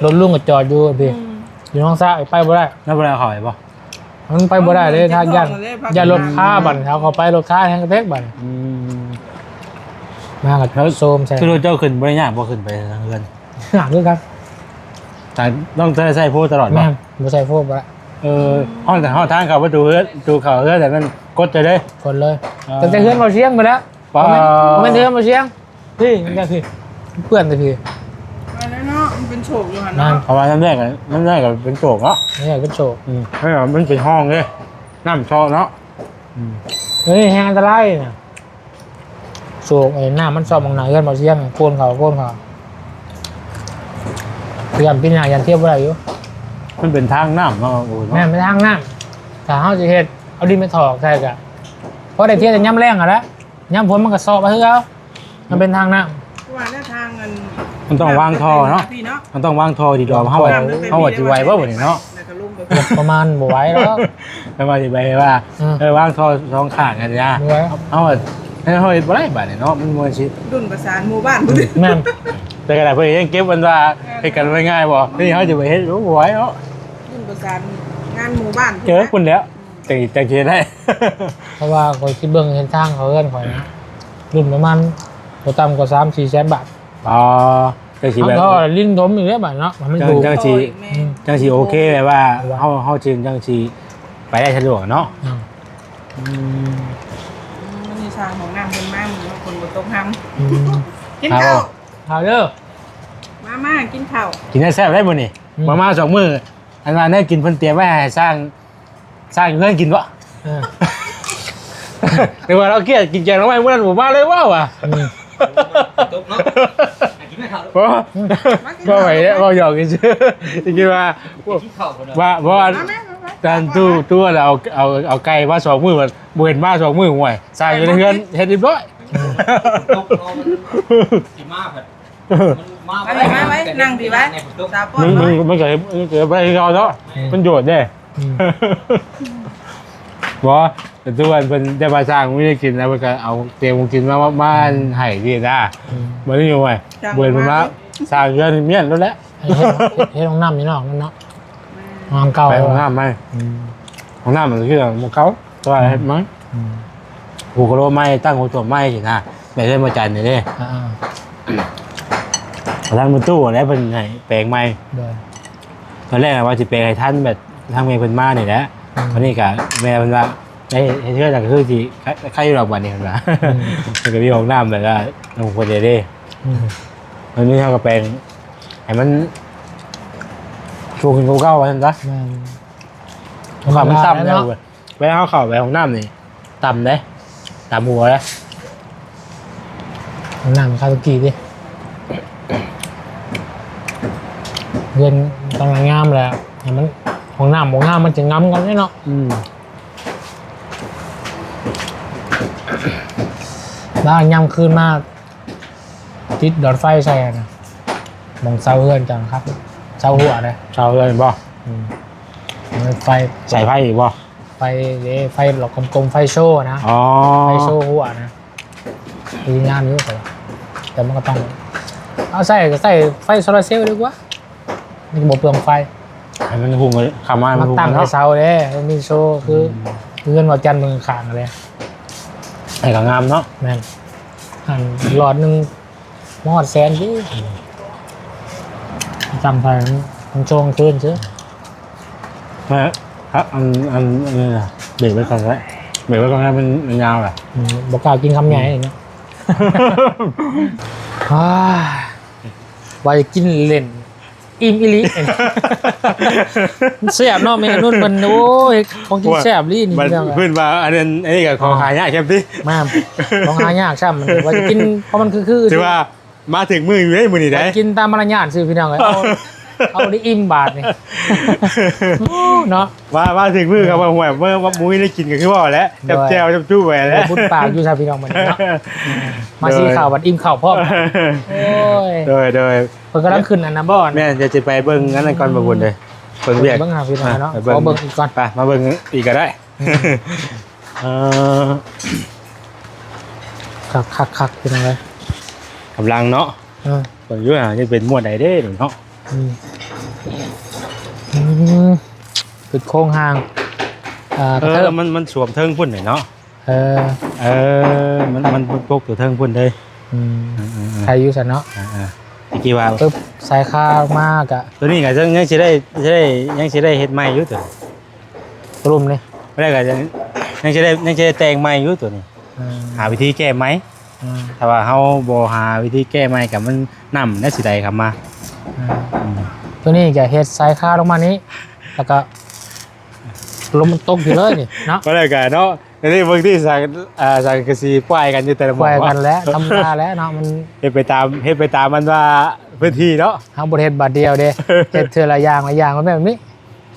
ລົດລຸງກໍຈອດຢູ່ພີ້ ອືມ ຢູ່ໜອງສາ ໄປບໍ່ໄດ້ ແລ້ວບໍ່ໄດ້ເອົາເຂົ້າໄປບໍ່? ມັນໄປບໍ່ໄດ້ເດ້ ທາງຢ້ານ ຢ້ານລົດຄາບັດ ເອົາເຂົ້າໄປລົດຄາແຮງກະແທກບັດ ອືມ ມາກໍໂຊມໃສ່ ຄືລົດເຈົ້າຂຶ້ນບໍ່ໄດ້ຍາກບໍ່ ຂຶ້ນໄປທາງເຮືອນ ຍາກຄືກັນ ຕ້ອງໃຊ້ໂຟຕະຫຼອດບໍ່? ແມ່ນ ບໍ່ໃຊ້ໂຟບໍ່ໄດ້ ເອີ ຮອດ ຮອດທາງເຂົ້າປະຕູເຮືອນ ປະຕູເຂົ້າເຮືອນແລ້ວມັນກົດໃສ່ເລີຍ ກົດເລີຍ ເອີ ຕັ້ງແຕ່ເຮືອນເບົາຊຽງພຸ້ນແຫຼະ ປາ ບໍ່ແມ່ນ ບໍ່ແມ່ນເຮືອນເບົາຊຽງ ພີ້ ມັນກໍຄືເປື້ອນແຕ່ພີ້ ວ່າແລ້ວເນາະ ມັນເປັນໂຊກຢູ່ຫັ້ນເນາະ ເພາະວ່ານ້ຳແລກ ນ້ຳແລກກໍເປັນໂຊກເນາະ ນ້ຳແລກເປັນໂຊກ ອືມ ໃຊ່ ມັນເປັນຮ່ອງເດ້ ນ້ຳເຊາະເນາະ ອືມ ເອີ ແຮງອັນຕະລາຍນະ ໂຊກ ເອີ ນ້ຳມັນຊອກໝ່ອງໜ້າເຮືອນເບົາຊຽງ ໂກນເຂົ້າ ໂກນເຂົ້າ ຢ້ານປີນຫຍ້າ ຢ້ານທຽບບໍ່ໄດ້ຢູ່ ມັນເປັນທາງນ້ຳເນາະ ໂອ້ຍເນາະ ແມ່ນເປັນທາງນ້ຳ ຖ້າເຮົາຊິເຮັດ ເອົາດິນໄປຖອກໃສ່ກະ ພໍໄດ້ທຽບແຕ່ຍາມແລ້ງຫັ້ນແຫຼະ ຍາມຝົນມັນກໍຊອກມາຄືເກົ່າ ມັນເປັນທາງນ້ຳ ວ່າແລ້ວທາງອັນ ມັນຕ້ອງວາງທໍ່ເນາະ ມັນຕ້ອງວາງທໍ່ດີດອກ ເຮົາວ່າ ເຮົາວ່າຊິໄຫວບໍ່ບັດນີ້ເນາະ ປະມານບໍ່ໄຫວດອກ ແຕ່ວ່າຊິໄຫວວ່າ ເອີ ເອີ ວາງທໍ່ສອງຂ້າງຫັ້ນນະ ບໍ່ໄຫວ ເຮົາວ່າ ເຮົາເຮັດບໍ່ໄດ້ບັດນີ້ເນາະ ມັນບໍ່ຊິດຸນປະສານໝູ່ບ້ານ ແມ່ນ ແຕ່ກໍໄດ້ ເພິ່ນຍັງເກັບອັນວ່າ ເຮັດກັນໄວ້ງ່າຍບໍ່ ນີ້ເຮົາຈະໄປເຮັດ ໂອ້ ບໍ່ໄຫວເນາະ ດຸນປະສານງານໝູ່ບ້ານ ເຈີພຸ້ນແຫຼ້ວ ຈັ່ງ ຈັ່ງຊິເຮັດໄດ້ ເພາະວ່າຂ້ອຍຊິເບິ່ງເສັ້ນທາງເຂົ້າເຮືອນຂ້ອຍນະ ລຸ້ນປະມານບໍ່ຕ່ຳກວ່າສາມສີ່ແສນບາດ ອໍ ຈັ່ງຊິແບບ ເຮົາກໍຫຼິ້ນດົມອີກແລ້ວບາດເນາະ ໃຫ້ມັນຖືກ ຈັ່ງຊິ ໂອ້ຍ ແມ່ນ ອືມ ຈັ່ງຊິໂອເຄ ແບບວ່າເຮົາ ເຮົາຈຶ່ງຈັ່ງຊິໄປໄດ້ສະດວກເນາະ ອືມ ອືມ ມື້ນີ້ສ້າງຫ້ອງນ້ຳເພິ່ນມາ ມື້ນີ້ຝົນບໍ່ຕົກຮຳ ອືມ ກິນເຂົ້າ ເຂົ້າເດີ ມາ ມາກິນເຂົ້າ ກິນແຊບໆ ໄດ້ມື້ນີ້ ອືມ ມາ ມາສອງມື້ ອັນວ່າແນວກິນເພິ່ນຕຽມໄວ້ໃຫ້ສ້າງ ສ້າງຢູ່ເຮືອນກິນບໍ່? ເອີ ແຕ່ວ່າລາວຄຽດກິນແກງໜໍ່ໄມ້ມື້ນັ້ນບໍ່ມາເລີຍວ່າວ່າ ອືມ ຕົກເນາະ ກິນໄມ້ເຂົ້າ ບໍ່ ອືມ ບໍ່ໄຫວແລ້ວ ເວົ້າຫຍອກຊື່ໆ ຄິດວ່າ ກິນເຂົ້າ ວ່າ ບໍ່ ມາ ມາ ມາ ທ່ານຕູ້ ຕູ້ລະເອົາ ເອົາ ເອົາໄກ່ມາສອງມື້ ບໍ່ເຫັນມາສອງມື້ ຫ້ວຍ ສ້າງຢູ່ໃນເຮືອນເຮັດຮຽບຮ້ອຍ ອືມ ຕົກເນາະ ຊິມາເພິ່ນ ມາໄວ້ ມາໄວ້ ນັ່ງພີ້ໄວ້ ສາວປ້ອນ ມັນ ມັນ ມັນກໍ ມັນກໍບໍ່ໄດ້ຄືເກົ່າເນາະ ອືມ ມັນໂຍດເດ້ ອືມ ບໍ່ ແຕ່ທຸກວັນເພິ່ນໄດ້ມາສ້າງ ມີແນວກິນແລ້ວ ເພິ່ນກໍເອົາຕຽມຂອງກິນມາ ມາໃຫ້ຊີ້ນະ ອືມ ບັດນີ້ໂອ້ຍ ບໍ່ເຫັນເພິ່ນມາ ສ້າງເຮືອນມ້ຽນໂລດແຫຼະ ເຮັດ ເຮັດຫ້ອງນ້ຳຢູ່ນອກນັ້ນເນາະ ຫ້ອງເກົ່າ ໄປຫ້ອງນ້ຳໄປ ອືມ ຫ້ອງນ້ຳມັນຄືໝ່ອງເກົ່າ ແຕ່ວ່າເຮັດໃໝ່ ອືມ ອືມ ປູກກະໂລໃໝ່ ຕັ້ງໂຖສົ້ວມໃໝ່ຊີ້ນະ ແບບເຮືອນບໍ່ຈັນນີ້ເດ້ ອ່າໆ ທາງມື້ຕູ້ແຫຼະເພິ່ນໃຫ້ແປງໃໝ່ ໂດຍ ຕອນແລກວ່າຊິແປງໃຫ້ທັນແບບທາງແມ່ເພິ່ນມານີ້ແຫຼະ ອືມ ວັນນີ້ກະແມ່ເພິ່ນວ່າ ໄດ້ເຮັດເຮືອນແລ້ວກໍຄືຊິໄຄຢູ່ດອກບັດນີ້ເພິ່ນວ່າ ອືມ ເພິ່ນກໍມີຫ້ອງນ້ຳແບບວ່າຂອງເພິ່ນເດ້ ອືມ ມັນມີເຮົາກໍແປງໃຫ້ມັນສູງຂຶ້ນກວ່າເກົ່າວ່າຊັ້ນຊະ ແມ່ນ ເພາະວ່າມັນຕ່ຳແລ້ວ ເວລາເຮົາເຂົ້າໄປຫ້ອງນ້ຳນີ້ ຕ່ຳເດ້ ຕ່ຳຫົວເດ້ ຫ້ອງນ້ຳຄາໂຕກີຕິ ເຮືອນກຳລັງງາມແລ້ວ ໃຫ້ມັນ ຫ້ອງນ້ຳບໍ່ງາມມັນຈະງຳກັນເດ້ເນາະ ອືມ ແລ້ວຍາມຄືນມາ ຕິດຫຼອດໄຟໃສ່ຫັ້ນນະ ໝ່ອງເສົາເຮືອນເຈົ້ານະຄັບ ເສົາຫົວເດ້ ເສົາເຮືອນບໍ່ ອືມ ໄຟ ສາຍໄຟອີກບໍ່ ໄຟເດ້ ໄຟຫຼອກກົມໆ ໄຟໂຊນະ ອໍ ໄຟໂຊຫົວນະ ດີງາມຢູ່ ແຕ່ວ່າ ແຕ່ມັນກໍຕ້ອງ ເອົາໃສ່ກໍໃສ່ໄຟໂຊລາເຊວດີກວ່າ ມັນຈະບໍ່ເປືອງໄຟ ໃຫ້ມັນຫຸ່ງເລີຍ ເຂົ້າມາໃຫ້ມັນຫຸ່ງເນາະ ມາຕັ້ງໃສ່ເສົາເດ້ ມັນມີໂຊ ຄື ອືມ ເຮືອນວ່າຈັນເບິ່ງຂ້າງເດ້ ໃຫ້ກໍງາມເນາະ ແມ່ນ ອັນຫຼອດໜຶ່ງ ຮອດແສນຕິ ອືມ ຈຳໄດ້ ມັນໂຊງຄືນຊື່ ແມ່ນ ອັນ ອັນ ອັນນີ້ນະ ເບຣກໄວ້ກ່ອນກໍໄດ້ ເບຣກໄວ້ກ່ອນກໍໄດ້ ມັນ ມັນຍາວແຫຼະ ອືມ ບໍ່ກ້າກິນຄຳໃຫຍ່ເນາະ ອືມ ອ່າ ວ່າຈະກິນເຫຼັ້ນ ອີ່ມອີ່ຫຼີ ມັນແຊບເນາະ ແມ່ນຸ່ນເພິ່ນ ໂອ້ຍ ຂອງກິນແຊບອີ່ຫຼີນີ້ ເພິ່ນວ່າ ອັນນັ້ນ ອັນນີ້ກໍຂອງຫາຍາກແຊບຕິ ແມ່ນ ຂອງຫາຍາກຊ້ຳ ວ່າຈະກິນ ເພາະມັນຄືໆ ຖືວ່າມາຖືກມື້ຢູ່ເດ້ມື້ນີ້ໄດ໋ ກິນຕາມມາລະຍາດຊື່ພີ່ນ້ອງເອີຍ ເອົາ ເອົາໄດ້ອີ່ມບາດນີ້ ໂອ້ ເນາະ ວ່າ ວ່າເຖິງມື້ເຂົາວ່າ ໂອ້ຍ ເມື່ອ ວ່າບໍ່ມີໄດ້ກິນກໍຄືເວົ້າແຫຼະ ໂດຍ ແຈ່ວໆ ຈຸ້ມໆ ໄວ້ແຫຼະ ໂອ້ ບຸນປາກຢູ່ຊະພີ່ນ້ອງບັດນີ້ເນາະ ມາ ໂດຍ ຊີ້ເຂົ້າບັດອີ່ມເຂົ້າພ້ອມ ໂອ້ຍ ໂດຍ ໂດຍ ເພິ່ນກຳລັງຂຶ້ນອັນນັ້ນບໍ່ ແມ່ນ ດຽວຊິໄປເບິ່ງອັນນັ້ນກ່ອນ ບໍ່ບຸນເດີ ເບິ່ງວຽກ ເບິ່ງຫາພີ່ນ້ອງເນາະ ອ່ະ ໄປເບິ່ງ ຂໍເບິ່ງອີກກ່ອນ ໄປ ມາເບິ່ງອີກກໍໄດ້ ອືມ ເອີ ຄັກໆໆ ພີ່ນ້ອງເອີຍ ກຳລັງເນາະ ເອີ ເບິ່ງຢູ່ຫາ ຍັງເປັນໝວດໃດເດ້ນີ້ເນາະ ອືມ ອືມ ເປັນໂຄງຮ່າງ ເອີ ເອີ ກະເທີບ ມັນ ມັນສວມເທິງພຸ້ນເນາະ ເອີ ເອີ ມັນ ມັນປົກຢູ່ເທິງພຸ້ນເດ້ ອືມ ເອີໆໆ ໃສ່ຢູ່ຊັ້ນເນາະ ເອີໆ ຕະກີ້ວ່າ ປຶບ ສາຍຄາມາກະ ໂຕນີ້ກະຍັງ ຍັງຊິໄດ້ ຊິໄດ້ ຍັງຊິໄດ້ເຮັດໃໝ່ຢູ່ໂຕນີ້ ຕະລຸ່ມນີ້ ບໍ່ໄດ້ກະຍັງ ຍັງຊິໄດ້ ຍັງຊິໄດ້ແຕ່ງໃໝ່ຢູ່ໂຕນີ້ ອືມ ຫາວິທີແກ້ໃໝ່ ອືມ ຖ້າວ່າເຮົາບໍ່ຫາວິທີແກ້ໃໝ່ກະມັນ ນ້ຳມັນຊິໄຫຼເຂົ້າມາ ອືມ ອືມ ໂຕນີ້ກະເຮັດສາຍຄາລົງມານີ້ ແລ້ວກະລົມມັນຕົກຢູ່ເລີຍນີ້ເນາະ ບໍ່ໄດ້ກະເນາະ ອັນນີ້ບາງທີສັງ ອ່າ ສັງກະສີປ່ວຍກັນຢູ່ແຕ່ລະໝໍ່ ປ່ວຍກັນແຫຼະ ທຳມະດາແຫຼະເນາະ ມັນເຮັດໄປຕາມ ເຮັດໄປຕາມອັນວ່າພື້ນທີ່ເນາະ ເຮົາບໍ່ໄດ້ເຮັດບາດດຽວເດ້ ເຮັດເທື່ອລະຢ່າງລະຢ່າງ ມັນແບບນີ້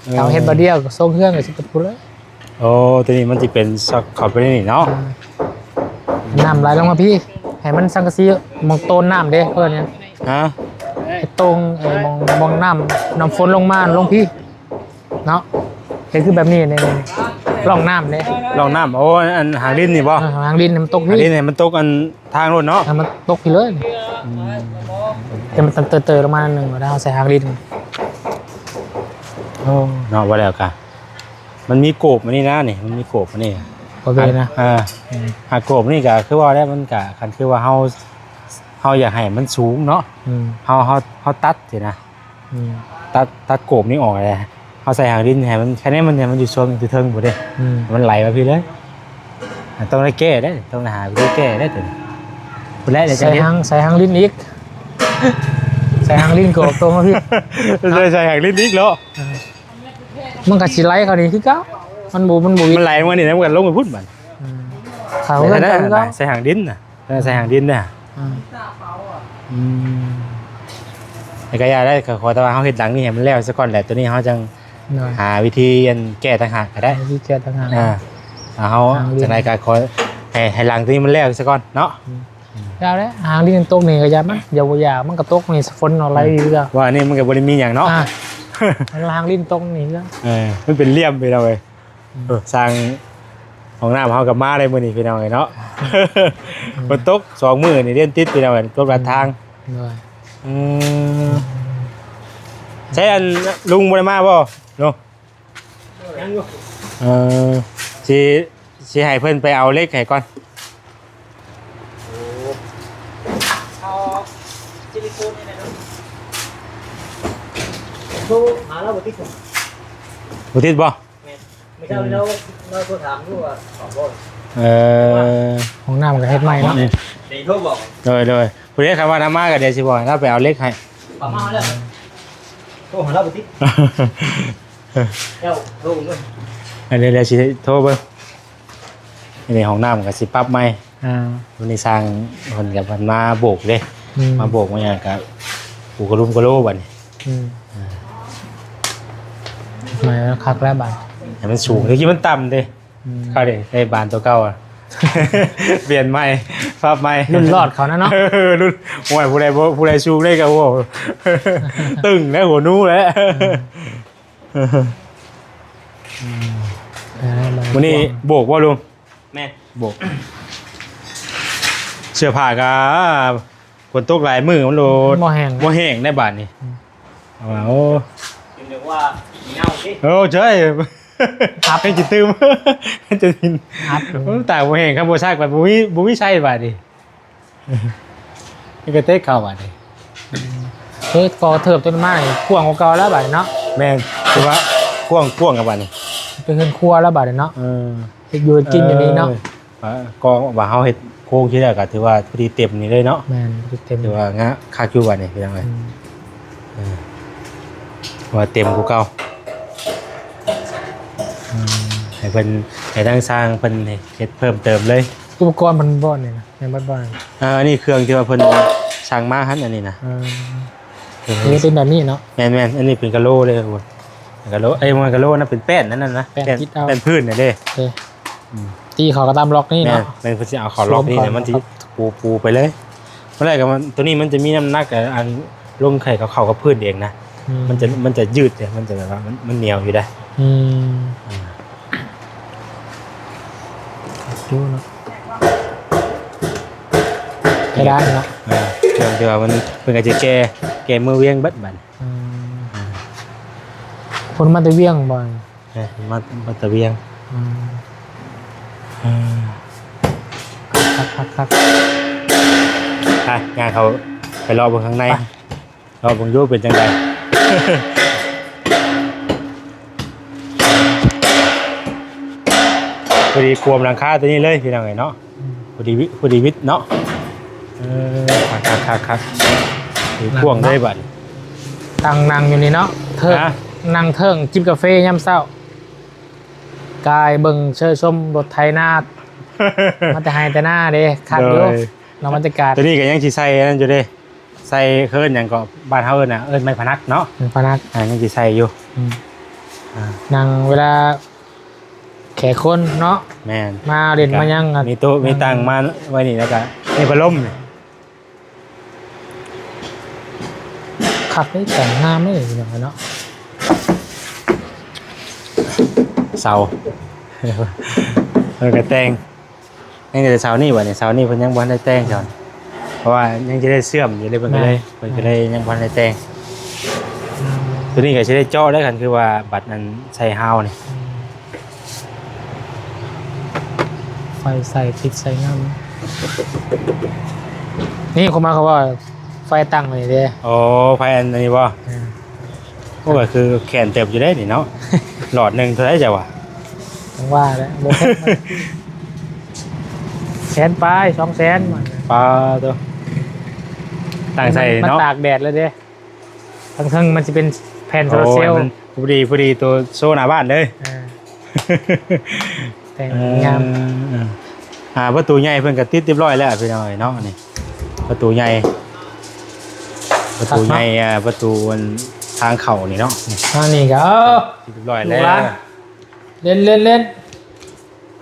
ເອີ ເຮົາເຮັດບາດດຽວກໍສົ່ງເຄື່ອງກໍຊິໄປພຸ້ນເລີຍ ໂອ້ ໂຕນີ້ມັນຊິເປັນຊັອກເຂົ້າໄປໃນນີ້ເນາະ ອືມ ນ້ຳໄຫຼລົງມາພີ້ ໃຫ້ມັນສັງກະສີໝ່ອງໂຕນນ້ຳເດ້ ເພິ່ນຫຍັງ ຮະ ໃຫ້ໂຕງ ເອີ ໝ່ອງ ໝ່ອງນ້ຳ ນ້ຳຝົນລົງມາລົງພີ້ ເນາະ ເຮັດຄືແບບນີ້ນີ້ ຮ່ອງນ້ຳເດ້ ຮ່ອງນ້ຳ ໂອ້ ອັນຫາງດິນນີ້ບໍ່ ເອີ ຫາງດິນໃຫ້ມັນຕົກພີ້ ຫາງດິນໃຫ້ມັນຕົກອັນທາງໂລດເນາະ ໃຫ້ມັນຕົກພີ້ເລີຍ ອືມ ໃຫ້ມັນເຕີໆລົງມາໜ້ອຍໜຶ່ງ ແລ້ວເຮົາໃສ່ຫາງດິນ ໂອ້ ເນາະ ວ່າແລ້ວກະ ມັນມີໂກບອັນນີ້ນະນີ້ ມັນມີໂກບອັນນີ້ ໂອເຄນະ ເອີ ອືມ ຫາໂກບນີ້ກະຄືວ່າແລ້ວ ມັນກະ ຄັນຄືວ່າເຮົາ ເຮົາຢາກໃຫ້ມັນສູງເນາະ ອືມ ເຮົາ ເຮົາ ເຮົາຕັດຊີ້ນະ ອືມ ຕັດ ຕັດໂກບນີ້ອອກແລ້ວ ເຮົາໃສ່ຫາງດິນໃຫ້ມັນ ແຄ່ນີ້ມັນ ໃຫ້ມັນຢູ່ຊ່ວງຢູ່ເທິງພຸ້ນເດ້ ອືມ ໃຫ້ມັນໄຫຼມາພີ້ເລີຍ ຕ້ອງໄດ້ແກ້ເດ້ ຕ້ອງໄດ້ຫາວິທີແກ້ເດ້ໂຕນີ້ ພຸ້ນແຫຼະ ໃສ່ຫາງ ໃສ່ຫາງດິນອີກ ໃສ່ຫາງດິນກໍອອກຕົງມາພີ້ ໃສ່ ໃສ່ຫາງດິນອີກເນາະ ເອີ ມັນກໍຊິໄຫຼເຂົ້ານີ້ຄືເກົ່າ ມັນບໍ່ ມັນບໍ່ ມັນໄຫຼມານີ້ນະ ມັນກໍລົງໄປພຸ້ນບັດ ອືມ ເຂົ້າເຮືອນ ໃສ່ຫາງດິນນະ ເອີ ໃສ່ຫາງດິນເດ້ ອືມ ອືມ ແຕ່ກະຢ່າໄດ້ ຂໍແຕ່ວ່າເຮົາເຮັດຫຼັງນີ້ໃຫ້ມັນແລ້ວຊະກ່ອນແຫຼະ ໂຕນີ້ເຮົາຈັ່ງ ໂດຍ ຫາວິທີອັນແກ້ຕ່າງຫາກກະໄດ້ ຫາວິທີແກ້ຕ່າງຫາກ ອ່າ ເຮົາ ຫາວິທີ ຈັ່ງໃດກະຂໍໃຫ້ ໃຫ້ຫຼັງໂຕນີ້ມັນແລ້ວຊະກ່ອນເນາະ ອືມ ອືມ ຢ່າແຫຼະ ຫາງດິນຕົກນີ້ກະຢ່າມັນ ຢ່າບໍ່ຢາກ ມັນກະຕົກນີ້ ຝົນເນາະ ໄຫຼຢູ່ ວ່ານີ້ມັນກະບໍ່ໄດ້ມີຫຍັງເນາະ ອ່າ ມັນຫາງດິນຕົກນີ້ ເອີ ມັນເປັນຫຼ່ຽມໄປແລ້ວເວີຍ ອືມ ເອີ ສ້າງຫ້ອງນ້ຳເຮົາກໍມາໄດ້ມື້ນີ້ພີ່ນ້ອງເອີຍເນາະ ອືມ ຝົນຕົກສອງມື້ນີ້ເດືອນຕິດພີ່ນ້ອງເອີຍ ຕົກລັດທາງ ໂດຍ ອືມ ໃສອັນລຸງບໍ່ໄດ້ມາບໍ່ເນາະ ຍັງຢູ່ ເອີ ຊິ ຊິໃຫ້ເພິ່ນໄປເອົາເຫຼັກໃຫ້ກ່ອນ ເອົາຊິລິໂຄນນີ້ແຫຼະເນາະ ໂທຫາລາວບໍ່ຕິດ ບໍ່ຕິດບໍ່? ແມ່ນ ມື້ເຊົ້ານີ້ລາວ ລາວໂທຖາມຢູ່ວ່າເອົາບໍ່ ເອີ ຫ້ອງນ້ຳກໍເຮັດໃໝ່ເນາະ ໄດ້ໂທບອກ ໂດຍ ໂດຍ ຜູ້ໃດຄຳວ່ານຳມາກໍດຽວຊິບອກໃຫ້ລາວໄປເອົາເຫຼັກໃຫ້ ປະມານແລ້ວ ໂທຫາລາວບໍ່ຕິດ ເຈົ້າໂທເບິ່ງ ອັນນີ້ດຽວຊິໂທເບິ່ງ ອັນນີ້ຫ້ອງນ້ຳກໍຊິປັບໃໝ່ ອ່າ ວັນນີ້ຊ່າງເພິ່ນກໍເພິ່ນມາໂບກເດ້ ອືມ ມາໂບກມາຫຍັງກໍປູກະລຸມກະໂລບັດນີ້ ອືມ ອ່າ ໃໝ່ແລ້ວຄັກແລ້ວບັດ ໃຫ້ມັນສູງ ແຕ່ກີ້ມັນຕ່ຳເດ້ ອືມ ເຂົາເດ້ ໃຊ້ບານຕົວເກົ່າອະ ປ່ຽນໃໝ່ ປັບໃໝ່ ລຸ້ນລອດເຂົານະເນາະ ເອີ ລຸ້ນ ໂອ້ຍ ຜູ້ໃດບໍ່ ຜູ້ໃດສູງໄດ້ກໍ ໂອ້ ຕຶງແລ້ວ ຫົວໜູແລ້ວ ອືມ ມື້ນີ້ໂບກບໍ່ລຸງ? ແມ່ນ ໂບກ ເສື້ອຜ້າກໍ ຝົນຕົກຫຼາຍມື້ມັນໂລດ ບໍ່ແຫ້ງ ບໍ່ແຫ້ງໄດ້ບາດນີ້ ອືມ ເອົາວ່າ ໂອ້ ຈົນແບບວ່າເຫງົາຕິ ໂອ້ ເຈົ້ຍ ອັບ ໃຫ້ຊິຕື່ມ ຈະ ອັບ ໂອ້ ຕາກບໍ່ແຫ້ງ ຄັນບໍ່ຊັກໄປ ບໍ່ມີ ບໍ່ມີໃຊ້ບາດນີ້ ນີ້ກໍເຕັກເຂົ້າບາດນີ້ ເອີ ກໍເທີບຕົວມານີ້ ກວ້າງກວ່າເກົ່າແລ້ວບາດນີ້ເນາະ ແມ່ນ ຖືວ່າກວ້າງ ກວ້າງແລ້ວບາດນີ້ ເປັນເຮືອນຄົວແລ້ວບາດນີ້ເນາະ ເອີ ເຮັດຢູ່ເຮັດກິນຢູ່ນີ້ເນາະ ເອີ ກໍວ່າເຮົາເຮັດໂຄງທີ່ແລ້ວກໍຖືວ່າພໍດີເຕັມນີ້ເລີຍເນາະ ແມ່ນ ພໍດີເຕັມ ຖືວ່າງາມຄັກຢູ່ບາດນີ້ພີ່ນ້ອງເອີຍ ອືມ ເອີ ວ່າເຕັມກວ່າເກົ່າ ອືມ ໃຫ້ເພິ່ນ ໃຫ້ທາງຊ່າງເພິ່ນເຮັດເພີ່ມເຕີມເລີຍ ອຸປະກອນເພິ່ນບໍ່ນີ້ນະ ແມ່ນເບິດບໍ່? ເອີ ອັນນີ້ເຄື່ອງທີ່ວ່າເພິ່ນສັ່ງມາຫັ້ນ ອັນນີ້ນະ ເອີ ເອີ ເຮັດເປັນແບບນີ້ເນາະ. ແມ່ນໆ ອັນນີ້ເປັນກະໂຫຼເດ້ ກະໂຫຼ ເອີຍ ບໍ່ແມ່ນກະໂຫຼນະ ເປັນແປ້ນນັ້ນນະ ແປ້ນຕິດເອົາ ແປ້ນພື້ນນະເດ້. ເອີ ອືມ ຕີເຂົ້າກັບຕາມລັອກນີ້ເນາະ. ແມ່ນ ເພິ່ນຊິເອົາເຂົ້າລັອກນີ້ນະ ມັນຊິປູ ປູໄປເລີຍ. ບໍ່ໄດ້ກໍມັນ ຕົວນີ້ມັນຈະມີນ້ຳໜັກ ອັນ ລົງໄຂ່ເຂົ້າກັບພື້ນເອງນະ. ອືມ ມັນຈະ ມັນຈະຍືດເດ້ ມັນຈະແບບວ່າ ມັນ ມັນໜຽວຢູ່ເດ້. ອືມ ອ່າ ຢູ່ເນາະ ເພດານເນາະ. ເອີ ເລື່ອງທີ່ວ່າມັນ ເພິ່ນກໍຈະແກ່ ແກ່ເມືອວຽງເບິດບັດ. ອືມ ອ່າ ເພິ່ນມາແຕ່ວຽງບໍ່? ເອີ ມາ ມາແຕ່ວຽງ. ອືມ ເອີ ຄັກໆໆ ໄປ ຍ່າງເຂົ້າໄປເລາະເບິ່ງຂ້າງໃນ ໄປ ເລາະເບິ່ງຢູ່ເປັນຈັ່ງໃດ. ພໍດີກວມຫຼັງຄາຕົວນີ້ເລີຍພີ່ນ້ອງເອີຍເນາະ. ອືມ ພໍດີວິ ພໍດີວິດເນາະ. ເອີ ຄັກໆໆໆ ກວ້າງເລີຍບັດນີ້. ຕັ້ງນັ່ງຢູ່ນີ້ເນາະ ເທິງ ຮະ ນັ່ງເທິງຈິບກາເຟຍາມເຊົ້າ ກາຍເບິ່ງເຊີຊົມລົດໄຖນາ ມາແຕ່ໄຮ່ແຕ່ນາເດ້. ຄັກຢູ່ ໂດຍ ເນາະ ບັນຍາກາດ. ຕົວນີ້ກໍຍັງຊິໃສ່ອັນນັ້ນຢູ່ເດ້ ໃສ່ ເອີ້ນຫຍັງເກາະ ບ້ານເຮົາເອີ້ນນະ ເອີ້ນໄມ້ພະນັກເນາະ. ໄມ້ພະນັກ ອ່າ ຍັງຊິໃສ່ຢູ່. ອືມ ອ່າ ນັ່ງເວລາແຂກຄົນເນາະ. ແມ່ນ ມາຫຼິ້ນມາຫຍັງ ມີໂຕະມີຕັ່ງມາໄວ້ນີ້ ແລ້ວກໍມີພັດລົມ. ຄັກເດ້ ແຕ່ງງາມເດ້ພີ່ນ້ອງເນາະ. ເສົາ ເພິ່ນກໍແຕ່ງ ຍັງແຕ່ເສົານີ້ບັດນີ້ ເສົານີ້ເພິ່ນຍັງບໍ່ທັນໄດ້ແຕ່ງຊ້ຳ ເພາະວ່າຍັງຈະໄດ້ເຊື່ອມຢູ່ເລີຍ ເພິ່ນກໍເລີຍ ແມ່ນ ເພິ່ນກໍເລີຍຍັງບໍ່ທັນໄດ້ແຕ່ງ. ອືມ ຕົວນີ້ກໍຊິໄດ້ເຈາະໄດ້ ຄັນຄືວ່າບັດນັ້ນໃສ່ຮາວນີ້. ອືມ ໄຟໃສ່ ຕິດໃສ່ງາມ ນີ້ຄົນມາເຂົາວ່າໄຟຕັ້ງນີ້ເດ້. ອໍ ໄຟອັນນີ້ບໍ່? ເອີ ໂອ້ ກໍຄືແຂນເຕີບຢູ່ເດ້ນີ້ເນາະ. ຫຼອດໜຶ່ງເທົ່າໃດເຈົ້າວ່າ? ຈັ່ງວ່າແຫຼະ ບໍ່ແພງ ແສນປາຍ ສອງແສນ ປາໂຕ ຕັ້ງໃສ່ ມັນ ເນາະ ມັນຕາກແດດແລ້ວເດ້. ທາງເທິງມັນຊິເປັນແຜ່ນໂຊລາເຊວ. ໂອ້ ພໍດີ ພໍດີໂຕໂຊໜ້າບ້ານເລີຍ. ເອີ ແຕ່ງງາມ. ເອີ ອ່າ ປະຕູໃຫຍ່ເພິ່ນກໍຕິດຮຽບຮ້ອຍແລ້ວພີ່ນ້ອງເອີຍເນາະ. ນີ້ປະຕູໃຫຍ່ ປະຕູໃຫຍ່ ອ່າ ປະຕູອັນທາງເຂົ້ານີ້ເນາະ. ນີ້ ອັນນີ້ກໍ ເອີ ຕິດຮຽບຮ້ອຍແລ້ວ. ເຫຼັ້ນ ເຫຼັ້ນ ເຫຼັ້ນ